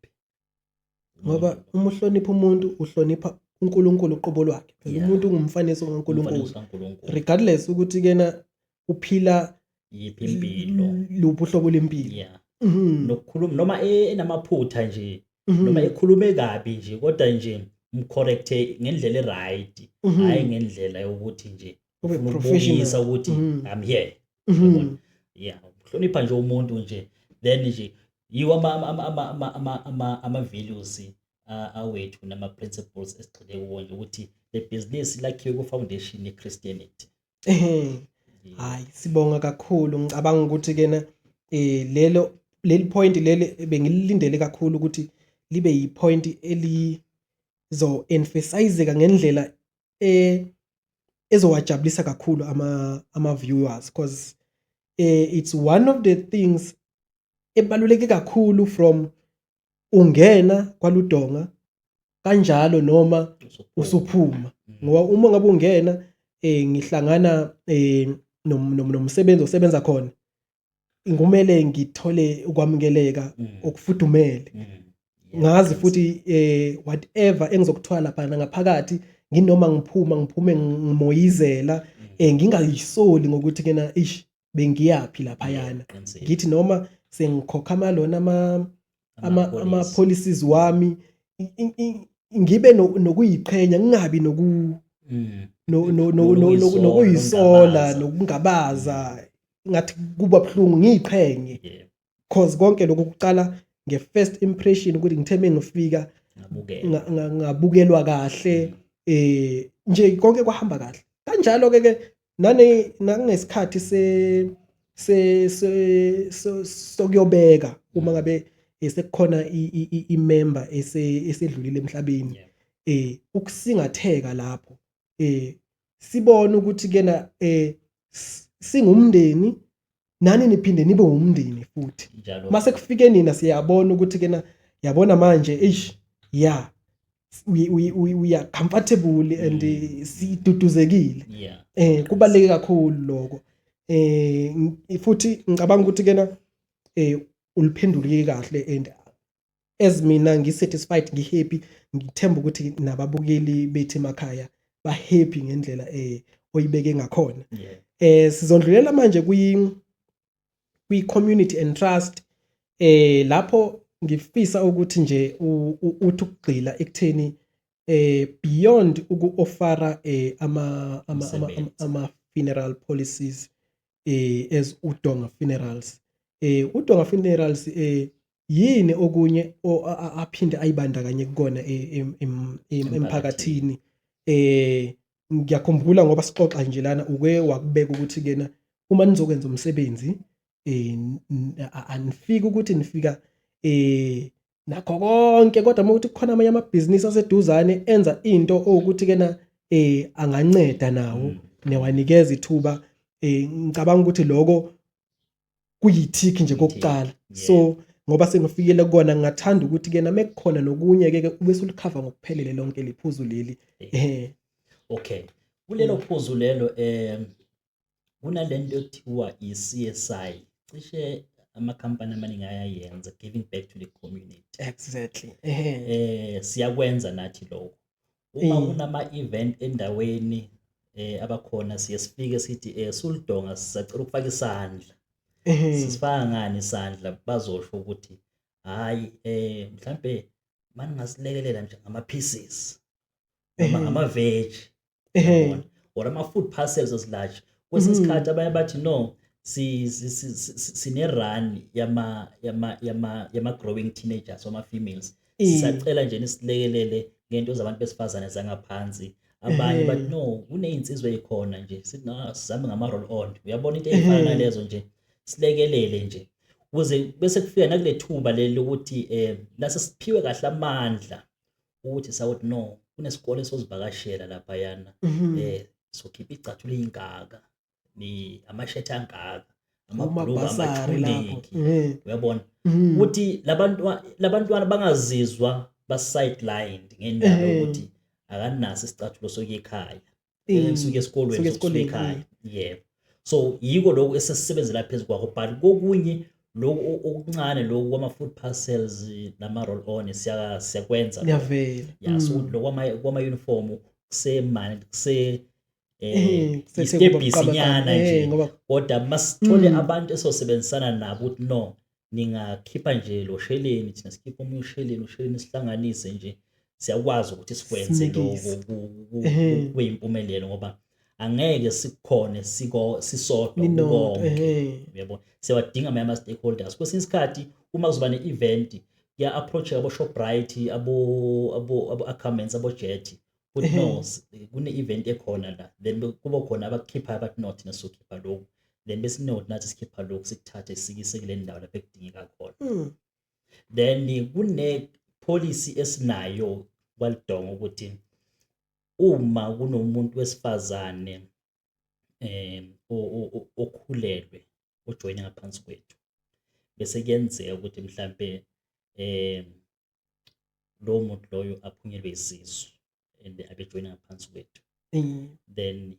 Ngoba uma uhlonipha umuntu, uhlonipha uNkulunkulu uqobo lwakhe phela. Umuntu ungumfanekiso kaNkulunkulu. Umfanekiso kaNkulunkulu. Regardless ukuthi kena uphila yiphi impilo, luphi uhlobo lempilo. Nokukhuluma noma enamaphutha nje, noma ekhulume kabi nje, kodwa nje umcorrecte ngendlela e-right, hhayi ngendlela yokuthi nje Ube ufuna professional. ukubukisa ukuthi I'm here. Uyabona? Yeah, uhlonipha nje umuntu nje, then nje Yiwo ama-values awethu nama-principles esigxile kuwo nje ukuthi le bhizinisi lakhiwe ku-foundation ye-Christianity. Hayi, sibonga kakhulu. Ngicabanga ukuthi kena lelo leli point leli bengilindele kakhulu ukuthi libe yi-point elizo emphasizeka ngendlela ezowajabulisa kakhulu ama viewers, because it's one of the things ebaluleke kakhulu from ungena kwaludonga kanjalo noma usuphuma, ngoba uma ngabe ungena ngihlangana nomsebenzi osebenza khona, ngumele ngithole ukwamukeleka okufudumele, ngazi futhi whatever engizokuthola lapha ngaphakathi, nginoma ngiphuma ngiphume ngimoyizela, ngingayisoli ngokuthi kena ish bengiyaphi laphayana. Ngithi noma sengikhokha amalona ama policies wami, ngibe nokuyiqhenya, ngingabi nokuyisola nokungabaza, ngathi kuba buhlungu, ngiyiqhenye, cause konke lokho kuqala nge-first impression, ukuthi ngithe mengifika ngabukelwa kahle, nje konke kwahamba kahle. Kanjalo ke ke nane nangesikhathi se se sokuyobeka, uma ngabe sekukhona i-member esedlulile emhlabeni, ukusingatheka lapho, sibone ukuthi kena singumndeni, nani niphinde nibe umndeni futhi. Mase kufike nina, siyabona ukuthi kena yabona manje, eish, yeah, we are comfortable and siduduzekile. Kubaluleke kakhulu lokho. Futhi ngicabanga ukuthi kena uliphendulile kahle, and as mina ngi-satisfied, ngi-happy, ngithemba ukuthi nababukeli bethu emakhaya ba-happy ngendlela oyibeke ngakhona. Sizondlulela manje kwi community and trust, lapho ngifisa ukuthi nje uthi ukugxila ekutheni beyond uku-offera ama funeral policies as Udonga Funerals. Udonga Funerals yini okunye aphinde ayibandakanye kukona emphakathini? Ngiyakhumbula ngoba sixoxa nje lana, uke wakubeka ukuthi kena uma nizokwenza umsebenzi anifiki ukuthi nifika nakho konke, kodwa uma ukuthi kukhona amanye amabhizinisi aseduzane enza into owukuthi kena anganceda nawo, newanikeza ithuba. Ngicabanga ukuthi lokho kuyi-tick nje kokuqala. So ngoba sengifikile kukona, ngingathanda ukuthi ke name kukhona nokunye ke ube sulikhava ngokuphelele lonke liphuzu leli. Okay, kulelo phuzu lelo kunalento ekuthiwa i-CSI, cishe amakhampani amaningi ayayenza, giving back to the community. Siyakwenza nathi lokho uma kunama event endaweni abakhona, siye sifike sithi sulidonga, sisacela ukufaka isandla. Sisifaka ngani isandla? Bazosho ukuthi hayi, mhlambe maningasilekelela nje ngama pieces noma ngama veg or ama food parcels as large. Kwesinye isikhathi abanye bathi no, si sine run yama growing teenagers, ama females, sisacela nje nisilekelele ngento zabantu besifazane zangaphansi. Abanye bathi no, kunezinsizwa ezikhona nje, sithi no, sizame ngama roll on, uyabona, into eyifana nalezo nje, silekelele nje ukuze bese kufika nakule thuba leli lokuthi lase siphiwe kahle amandla ukuthi sawuthi no, kunesikole sozivakashela laphayana, sokhipha icathulo ey'ngaka, ni amashethi angaka, amabhuluku, amathuniki, uyabona, ukuthi labantwana bangazizwa ba-sidelined ngendaba yokuthi akanaso isicathulo sokuya ekhaya, suke esikolweni, sokusuka ekhaya. Yebo, so yiko lokhu esesisebenzela phezu kwakho, but kokunye lokhu okuncane lokhu kwama-food parcels nama-roll on siyakwenza. Ngiyavela. Ya, so lokhu kwama-uniform kusemanje kuse istebhisinyana nje, kodwa masithole abantu esosebenzisana nabo ukuthi no, ningakhipha nje lo sheleni, thina sikhipha omunye usheleni, usheleni sihlanganise nje, siyakwazi ukuthi sikwenze lokho kube yimpumelelo, ngoba Angeke sikukhone siko sisodwa konke, uyabona. Siyawadinga amanye ama-stakeholders. Kwesinye isikhathi uma kuzoba ne-event, kuya-approach abo-Shoprite, abo-Ackermans, abo-Jet, kuthi no, kune-event ekhona la, then kuba khona abakukhiphayo abathi no, thina sizokhipha lokhu, then bese no, nathi sikhipha lokhu, sikuthathe sikise kule ndawo lapho ekudingeka khona. Then kune-policy esinayo kwaLudonga ukuthi uma kunomuntu wesifazane okhulelwe ojoyine ngaphansi kwethu, bese kuyenzeka ukuthi mhlambe lowo muntu loyo aphunyelwe isisu and abejoyina ngaphansi kwethu, then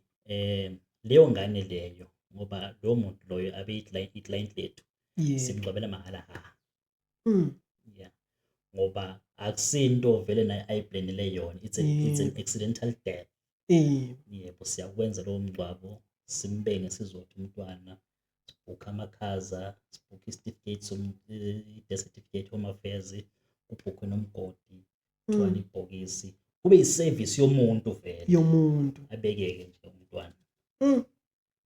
leyo ngane leyo, ngoba lowo muntu loyo abe i-client lethu, simngcwabela mahhala ha. Yeah, ngoba akusinto vele naye ayiplanele yona, it's an accidental death. Yebo, siyakwenza lowo mngcwabo, simbeke ngesizotha umntwana, sibhukhe amakhaza, sibhukhe isitifiketi, i-death certificate, home affairs, kubhukhwe nomgodi, kuthiwa ibhokisi, kube isevisi yomuntu vele. Yomuntu. Abekeke nje umntwana.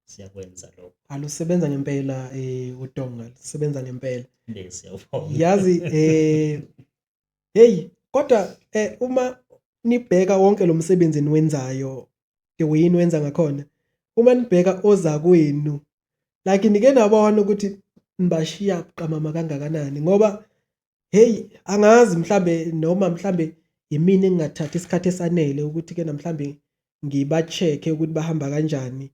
Siyakwenza lokho. Alusebenza ngempela uDonga, lusebenza ngempela. Siyabonga. Yazi hey, kodwa uma nibheka wonke lo msebenzi niwenzayo, the way niwenza ngakhona, uma nibheka ozakwenu, like nike nabona ukuthi nibashiya buqamama kangakanani, ngoba hey, angazi mhlambe noma mhlambe yimina engingathathi isikhathi esanele ukuthi ke namhlambe ngiba-check-e ukuthi bahamba kanjani,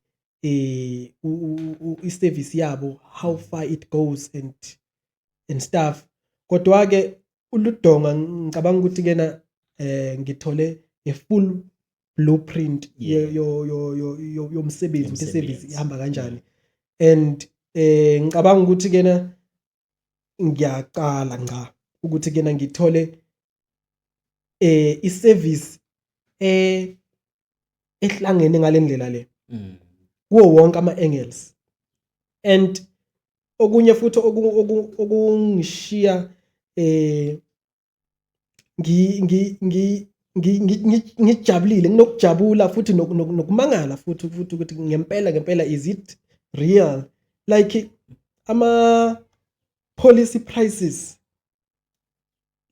i-service yabo, how far it goes and stuff. Kodwa ke uLudonga, ngicabanga ukuthi kena ngithole a full blueprint yomsebenzi, ukuthi i-service Yomsebenzi. ihamba kanjani, and ngicabanga ukuthi kena ngiyaqala ngca ukuthi kena ngithole i-service ehlangene ngalendlela le kuwo wonke ama-angles. And okunye futhi okungishiya ngi ngi ngi ngi- ngi- ngijabulile, nginokujabula futhi nokumangala futhi ukuthi ngempela ngempela, is it real? Like ama policy prices,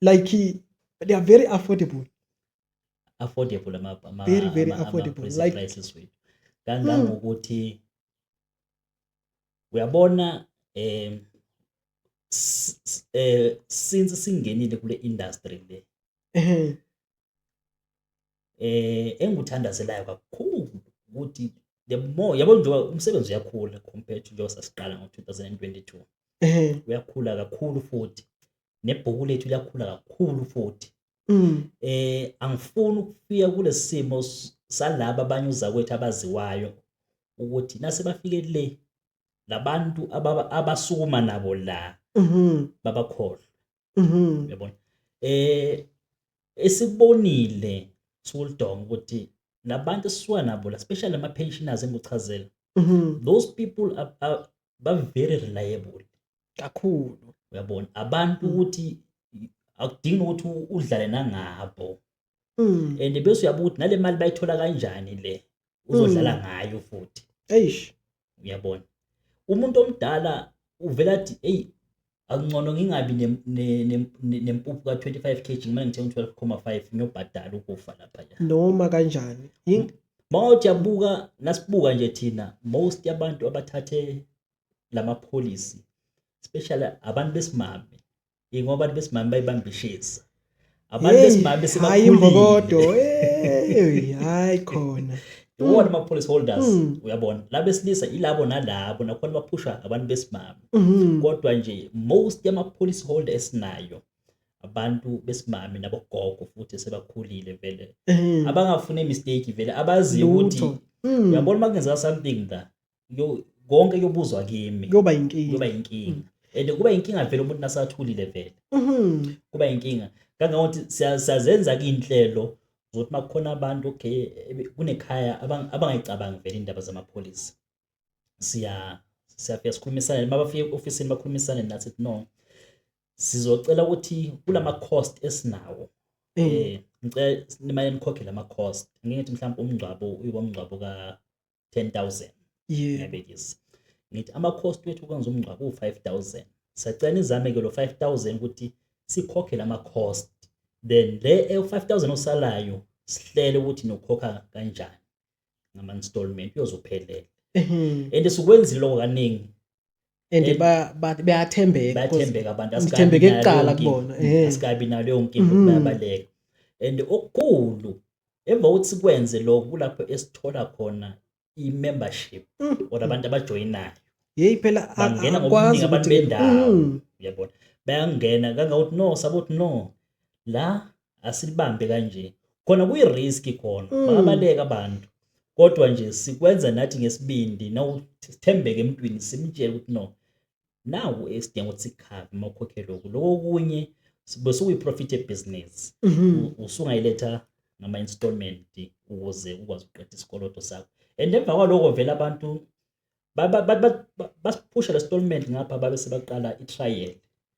like they are very affordable. Affordable ama Very, very affordable, ama prices wethu, kangangokuthi uyabona since singenile kule industry le, engikuthandazelayo kakhulu ukuthi the more, yabo, njengoba umsebenzi uyakhula compared to njengoba sasiqala ngo-2022, uyakhula kakhulu futhi nebhuku lethu liyakhula kakhulu futhi. Angifuni ukufika kulesimo salaba abanye uzakwethu abaziwayo ukuthi nase bafike le, labantu abasukuma nabo la babakhohlwa. Uyabona, esikubonile siwuLudonga ukuthi labantu esisuka nabo la, especially ama pensioners engikuchazela, those people are ba very reliable. Kakhulu. Uyabona, abantu ukuthi akudingi ukuthi udlale nangabo, and bese uyabuka ukuthi nale mali bayithola kanjani le uzodlala ngayo futhi. Eish. Uyabona, umuntu omdala uvela athi, "Hey, akungcono ngingabi nempuphu ka-25 kg, ngimane ngithenga u-12,5, ngiyobhadala ukufa lapha." Noma kanjani. Mawuthi yabuka, nasibuka nje thina, most yabantu abathathe lama-policy, especially abantu besimame, ngoba abantu besimame bayibambishisa, abantu Hey, besimame hayi, imbokodo. sebakhulile. Hey, hayi khona. Iwona ama-policy holders. Uyabona, labesilisa ilabo nalabo nakhona baphusha abantu besimame, kodwa nje most yama-policy holder esinayo abantu besimame nabogogo futhi sebakhulile vele, abangafuni mistake vele, abaziyo ukuthi Lutho. Uyabona, uma kungenzeka something la, konke kuyobuzwa kimi. Kuyoba inkinga. Kuyoba inkinga, and kuba inkinga vele umuntu nasathulile vele. Kuba inkinga kangangokuthi siyazenza-ke iy'nhlelo zokuthi uma kukhona abantu, okay, kunekhaya abangayicabangi vele iy'ndaba zamapholisi, siyafika sikhulumisane, uma bafika e-ofisini bakhulumisane nathi, sithi no, sizocela ukuthi kulama cost esinawo, ngicela nimane nikhokhe lama cost. Ngeke ngithi mhlawumbe umngcwabo uyoba umngcwabo ka 10000. Ngiyabekisa. Ngithi ama cost wethu ukwenza umngcwabo u5000. Sacela nizame ke lo 5000 ukuthi sikhokhe lama cost. Then le 5000 osalayo sihlele ukuthi nokhokha kanjani ngama installment uyozophelela. And sikwenzile lokho kaningi. And bayathembeka. Bayathembeka abantu, asikabi kuqala kubona. Asikabi nayo leyo nkinga bayabaleka. And okukhulu emva kokuthi sikwenze lokho kulapho esithola khona i-membership or abantu abajoyinayo. Hey phela bangena ngobuningi abantu bendawo. Uyabona? Bayangena kangangokuthi no sabothi no la asilibambe kanje. Khona kuyi-risk khona. Bayabaleka abantu. Kodwa nje sikwenza nathi ngesibindi nawusithembeke emntwini simtshele ukuthi no naku esidinga ukuthi sikhave uma ukhokhe lokhu. Lokho okunye bese kuyi-profit yebusiness. Usungayiletha ngama-installment ukuze ukwazi ukuqeda isikoloto sakho. And emva kwaloko vele abantu basiphusha le installment ngapha babe sebaqala i-trial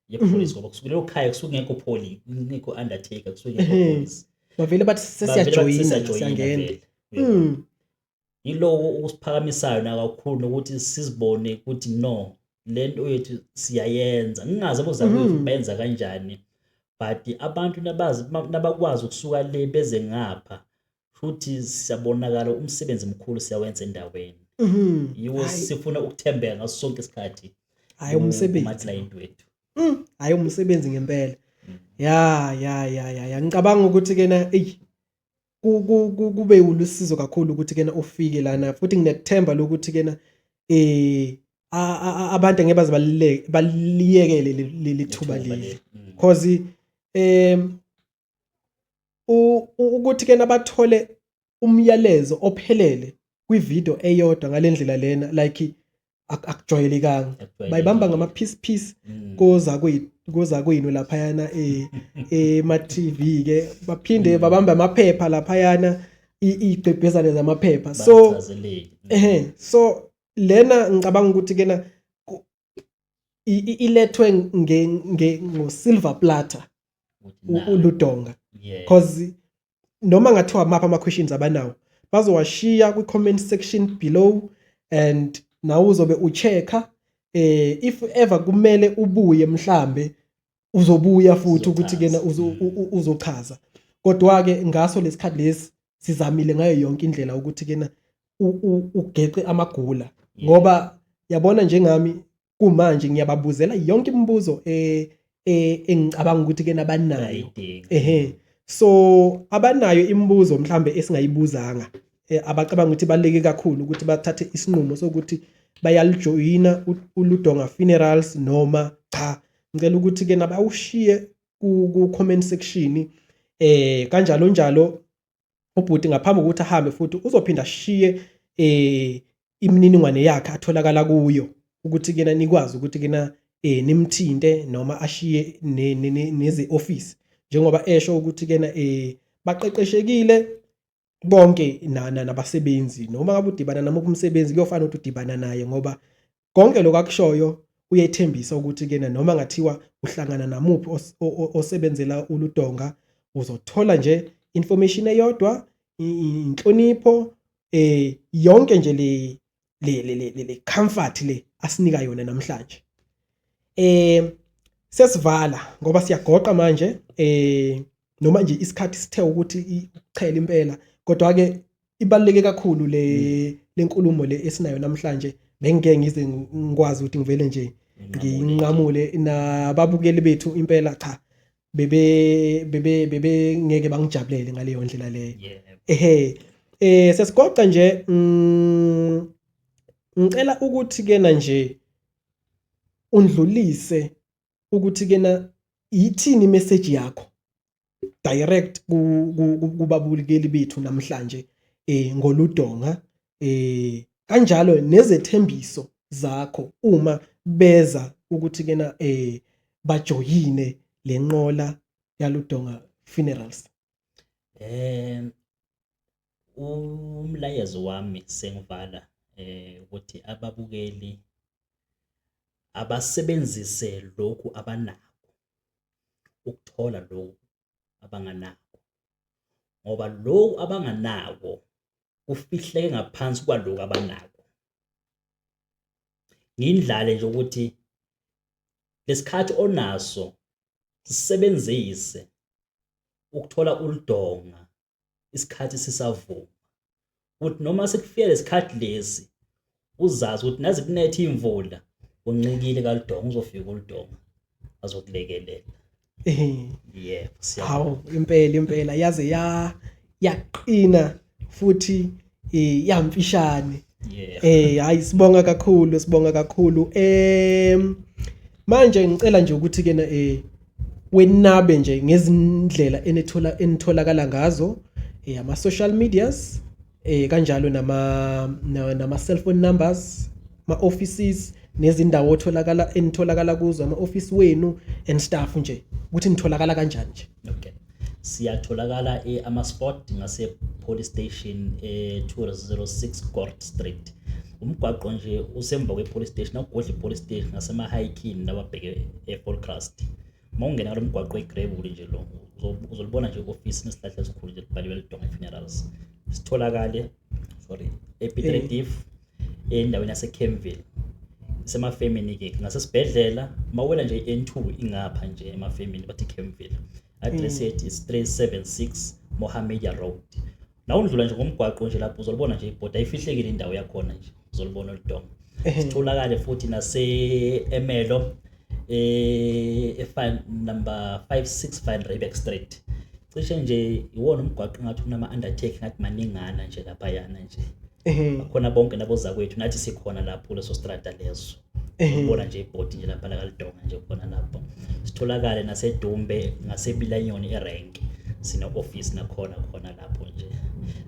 yepolice ngoba kusuke lelo khaya kusuke kungekho police, kungekho undertaker, kusuke kungekho police. Bavele bathi sesiyajoyina, siyangena. Yilowo okusiphakamisayo nakakhulu nokuthi sizibone ukuthi no lento yethu siyayenza. Ngingazi abozakwethu benza kanjani but abantu nabazi nabakwazi ukusuka le beze ngapha futhi siyabonakala umsebenzi mkhulu siyawenza endaweni. Yiwo sifuna ukuthembeka ngaso sonke isikhathi. Hayi umsebenzi kuma-client wethu. Hayi umsebenzi ngempela. Ya ya ya ya ngicabanga ukuthi kena ey kube ulusizo kakhulu ukuthi kena ufike lana futhi nginethemba lokuthi kena abantu ngeke baze baliyekele leli thuba leli. Cause ukuthi kena bathole umyalezo ophelele kwivideo eyodwa ngalendlela lena like akujwayelekanga. Bayibamba ngama piece piece koza kuza kuyini laphayana ema TV ke baphinde babamba amaphepha laphayana igqebhezane zamaphepha. So so lena ngicabanga ukuthi kena ilethwe ngo silver platter uludonga because noma ngathiwa mapha ama questions abanawo bazowashiya kwi comment section below and nawe uzobe uchecka if ever kumele ubuye mhlambe uzobuya futhi ukuthi kena uzochaza. Kodwa ke ngaso lesikhathi lesi sizamile ngayo yonke indlela ukuthi kena ugeqe amagula ngoba yabona njengami kumanje ngiyababuzela yonke imibuzo engicabanga ukuthi kena abanayo. So abanayo imibuzo mhlambe esingayibuzanga abacabanga ukuthi baleke kakhulu ukuthi bathathe isinqumo sokuthi bayalijoyina uLudonga Funerals noma cha. Ngicela ukuthi ke nabawushiye ku comment section kanjalo njalo. Ubhuti ngaphambi kokuthi ahambe futhi uzophinda ashiye imininingwane yakhe atholakala kuyo ukuthi kena nikwazi ukuthi kena nimthinte noma ashiye neze office njengoba esho ukuthi kena baqeqeshekile bonke nabasebenzi noma ngabe udibana namuphi umsebenzi kuyofana ukuthi udibana naye ngoba konke lokho akushoyo uyethembisa ukuthi kena noma ngathiwa uhlangana namuphi osebenzela uLudonga uzothola nje information eyodwa, inhlonipho, yonke nje le comfort le asinika yona namhlanje. Sesivala ngoba siyagoqa manje, noma nje isikhathi sithe ukuthi ichele impela, kodwa ke ibaluleke kakhulu le lenkulumo le esinayo namhlanje. Bengeke ngize ngikwazi ukuthi ngivele nje nginqamule nababukeli bethu impela, cha bebe bebe bebe ngeke bangijabulele ngaleyo ndlela leyo. Sesigoqa nje, ngicela ukuthi kena nje undlulise ukuthi kena ithini message yakho direct kubabukeli bethu namhlanje ngoludonga, kanjalo nezethembiso zakho uma beza ukuthi kena bajoyine lenqola yaLudonga Funerals. Umlayezo wami sengivala ukuthi ababukeli abasebenzise lokhu abanako ukuthola lokhu abanganako, ngoba lokhu abanganako Kufihleke ngaphansi kwalokhu abanako. Ngindlale nje ukuthi lesikhathi onaso sisebenzise ukuthola uludonga isikhathi sisavuma ukuthi noma sekufika lesikhathi lesi uzazi ukuthi naze kunethe imvula uncikile kaludonga uzofika uludonga azokulekelela. Yebo, siyabonga. Hawu, impela impela yaze ya yaqina futhi yamfishane. Hayi, sibonga kakhulu, sibonga kakhulu. Manje ngicela nje ukuthi kena wenabe nje ngezindlela enithola enitholakala ngazo, ama social medias, kanjalo nama cellphone numbers, ama offices nezindawo otholakala enitholakala kuzo, ama office wenu and stuff nje, ukuthi nitholakala kanjani nje. Okay. Siyatholakala e-Amersfoort ngase police station e-206 Court Street. Umgwaqo nje usemva kwe-police station, awugodla i-police station ngasema-Hiking lababheke e-Volksrust. Uma ungena lo mgwaqo e-gravel nje lo uzolibona nje i-office nesihlahla esikhulu nje libhaliwe Ludonga Funerals. Sitholakale, sorry, ePiet Retief endaweni yaseKempville. Isemafemini ke ngasesibhedlela, mawela nje i-N2 ingapha nje emafemini bathi Kempville. Address yethu is 376 Mohammedia Road. Na undlula nje ngomgwaqo nje lapho uzolibona nje ibhoda, ayifihlekile indawo yakhona nje, uzolibona oludonga. Sitholakale futhi nase Emelo number 56 Van Riebeeck Street. Cishe nje iwona umgwaqo ngathi unama undertaker ngathi maningana nje lapha yana nje. Khona bonke nabozakwethu nathi sikhona lapho leso strata leso. Ubona nje ibhodi nje lapha lakalidonga nje khona lapho. Sitholakale naseDumbe ngaseBilanyoni erank. Sine office nakhona khona lapho nje.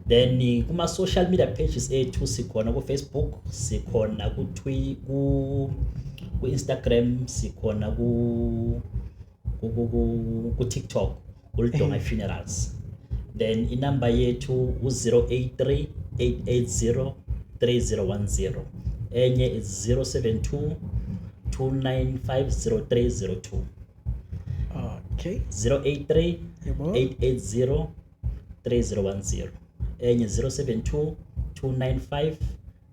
Then kuma social media pages ethu sikhona ku Facebook, sikhona ku ku ku Instagram, sikhona ku ku ku ku TikTok, uLudonga Funerals. Then inamba yethu u-083 880 3010. Enye is 072 295 0302. 083 880 3010. Enye 072 295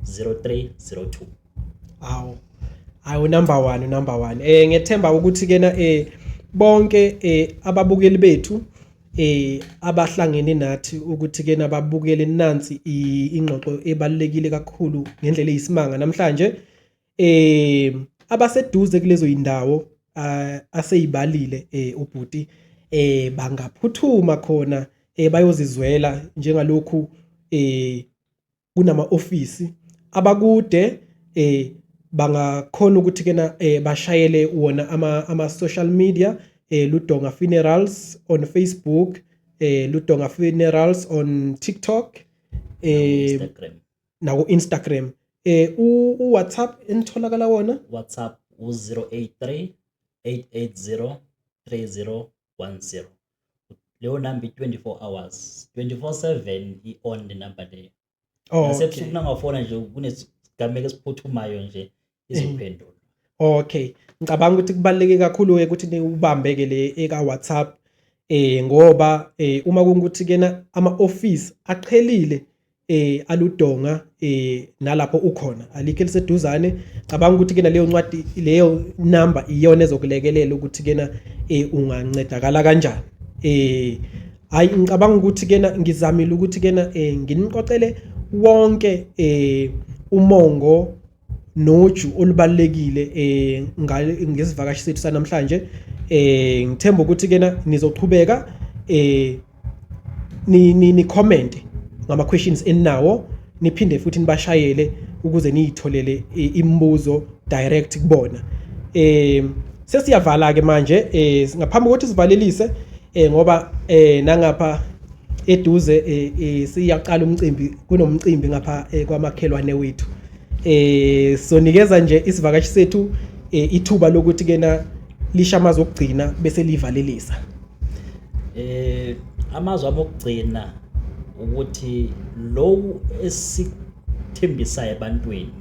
0302. Awu. Awu, number 1, number 1. Ngethemba ukuthi kena bonke ababukeli bethu abahlangene nathi ukuthi kena babukele nansi ingxoxo ebalulekile kakhulu ngendlela eyisimanga namhlanje. Abaseduze kulezo indawo aseyibalile ubhuti, bangaphuthuma khona bayozizwela njengalokhu kunama office. Abakude bangakhona ukuthi kena bashayele wona ama social media, Ludonga Funerals on Facebook, Ludonga Funerals on TikTok, Instagram, naku Instagram. U WhatsApp enitholakala wona? WhatsApp u-083 880 3010. Leyo number i-24 hours, 24/7 i-on le number leyo. Nasebusuku nangafona nje kunesigameko esiphuthumayo nje izophendula. Okay, ngicabanga ukuthi kubaluleke kakhulu ukuthi niwubambeke le eka WhatsApp, ngoba uma kungukuthi kena ama office aqhelile aludonga, nalapho ukhona alikho eliseduzane, cabanga ukuthi kena leyo ncwadi, leyo number iyona ezokulekelela ukuthi kena ungancedakala kanjani. Hayi, ngicabanga ukuthi kena ngizamile ukuthi kena nginiqoqele wonke umongo noju olubalekile ngesivakashi sethu sanamhlanje. Ngithemba ukuthi kena nizoqhubeka ni comment ngama questions eninawo, niphinde futhi nibashayele ukuze niyitholele imibuzo direct kubona. Sesiyavala ke manje. Ngaphambi kokuthi sivalelise, ngoba nangapha eduze siyaqala umcimbi, kunomcimbi ngapha kwamakhelwane wethu, sonikeza nje isivakashi sethu ithuba lokuthi kena lisha amazwi okugcina bese livalelisa. Amazwi ami okugcina ukuthi lo esikuthembisayo ebantwini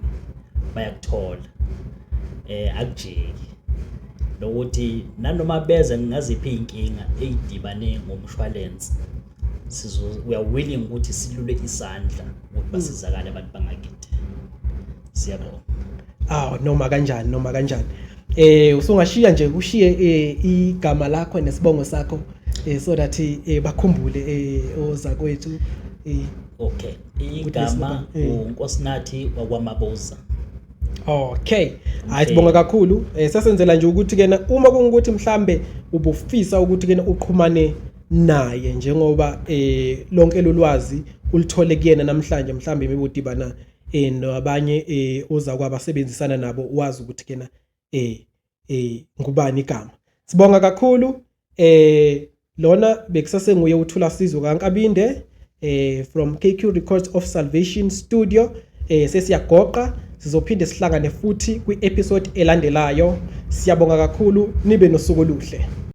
bayakuthola, akujiki nokuthi nanoma beze ngaziphi inkinga eyidibane ngomshwalense. Sizo we are willing ukuthi silule isandla ukuthi basizakale abantu bangakithi. Siyabonga. Aw, noma kanjani, noma kanjani. Usungashiya nje, ushiye igama lakho nesibongo sakho so that bakhumbule ozakwethu. Okay, igama uNkosinathi wakwaMabuza. Okay. Hayi, sibonga kakhulu. Sasenzela nje ukuthi kena uma kungukuthi mhlambe ubufisa ukuthi kena uqhumane naye, njengoba lonke lolwazi ulithole kuyena namhlanje, mhlambe imibudibana nabanye oza kwabasebenzisana nabo, wazi ukuthi kena ngubani igama. Sibonga kakhulu. Lona bekusasenguye uThula Sizwe kaNkabinde from KQ Records of Salvation Studio. Sesiyagoqa, sizophinde sihlangane futhi kwi-episode elandelayo. Siyabonga kakhulu, nibe nosuku oluhle.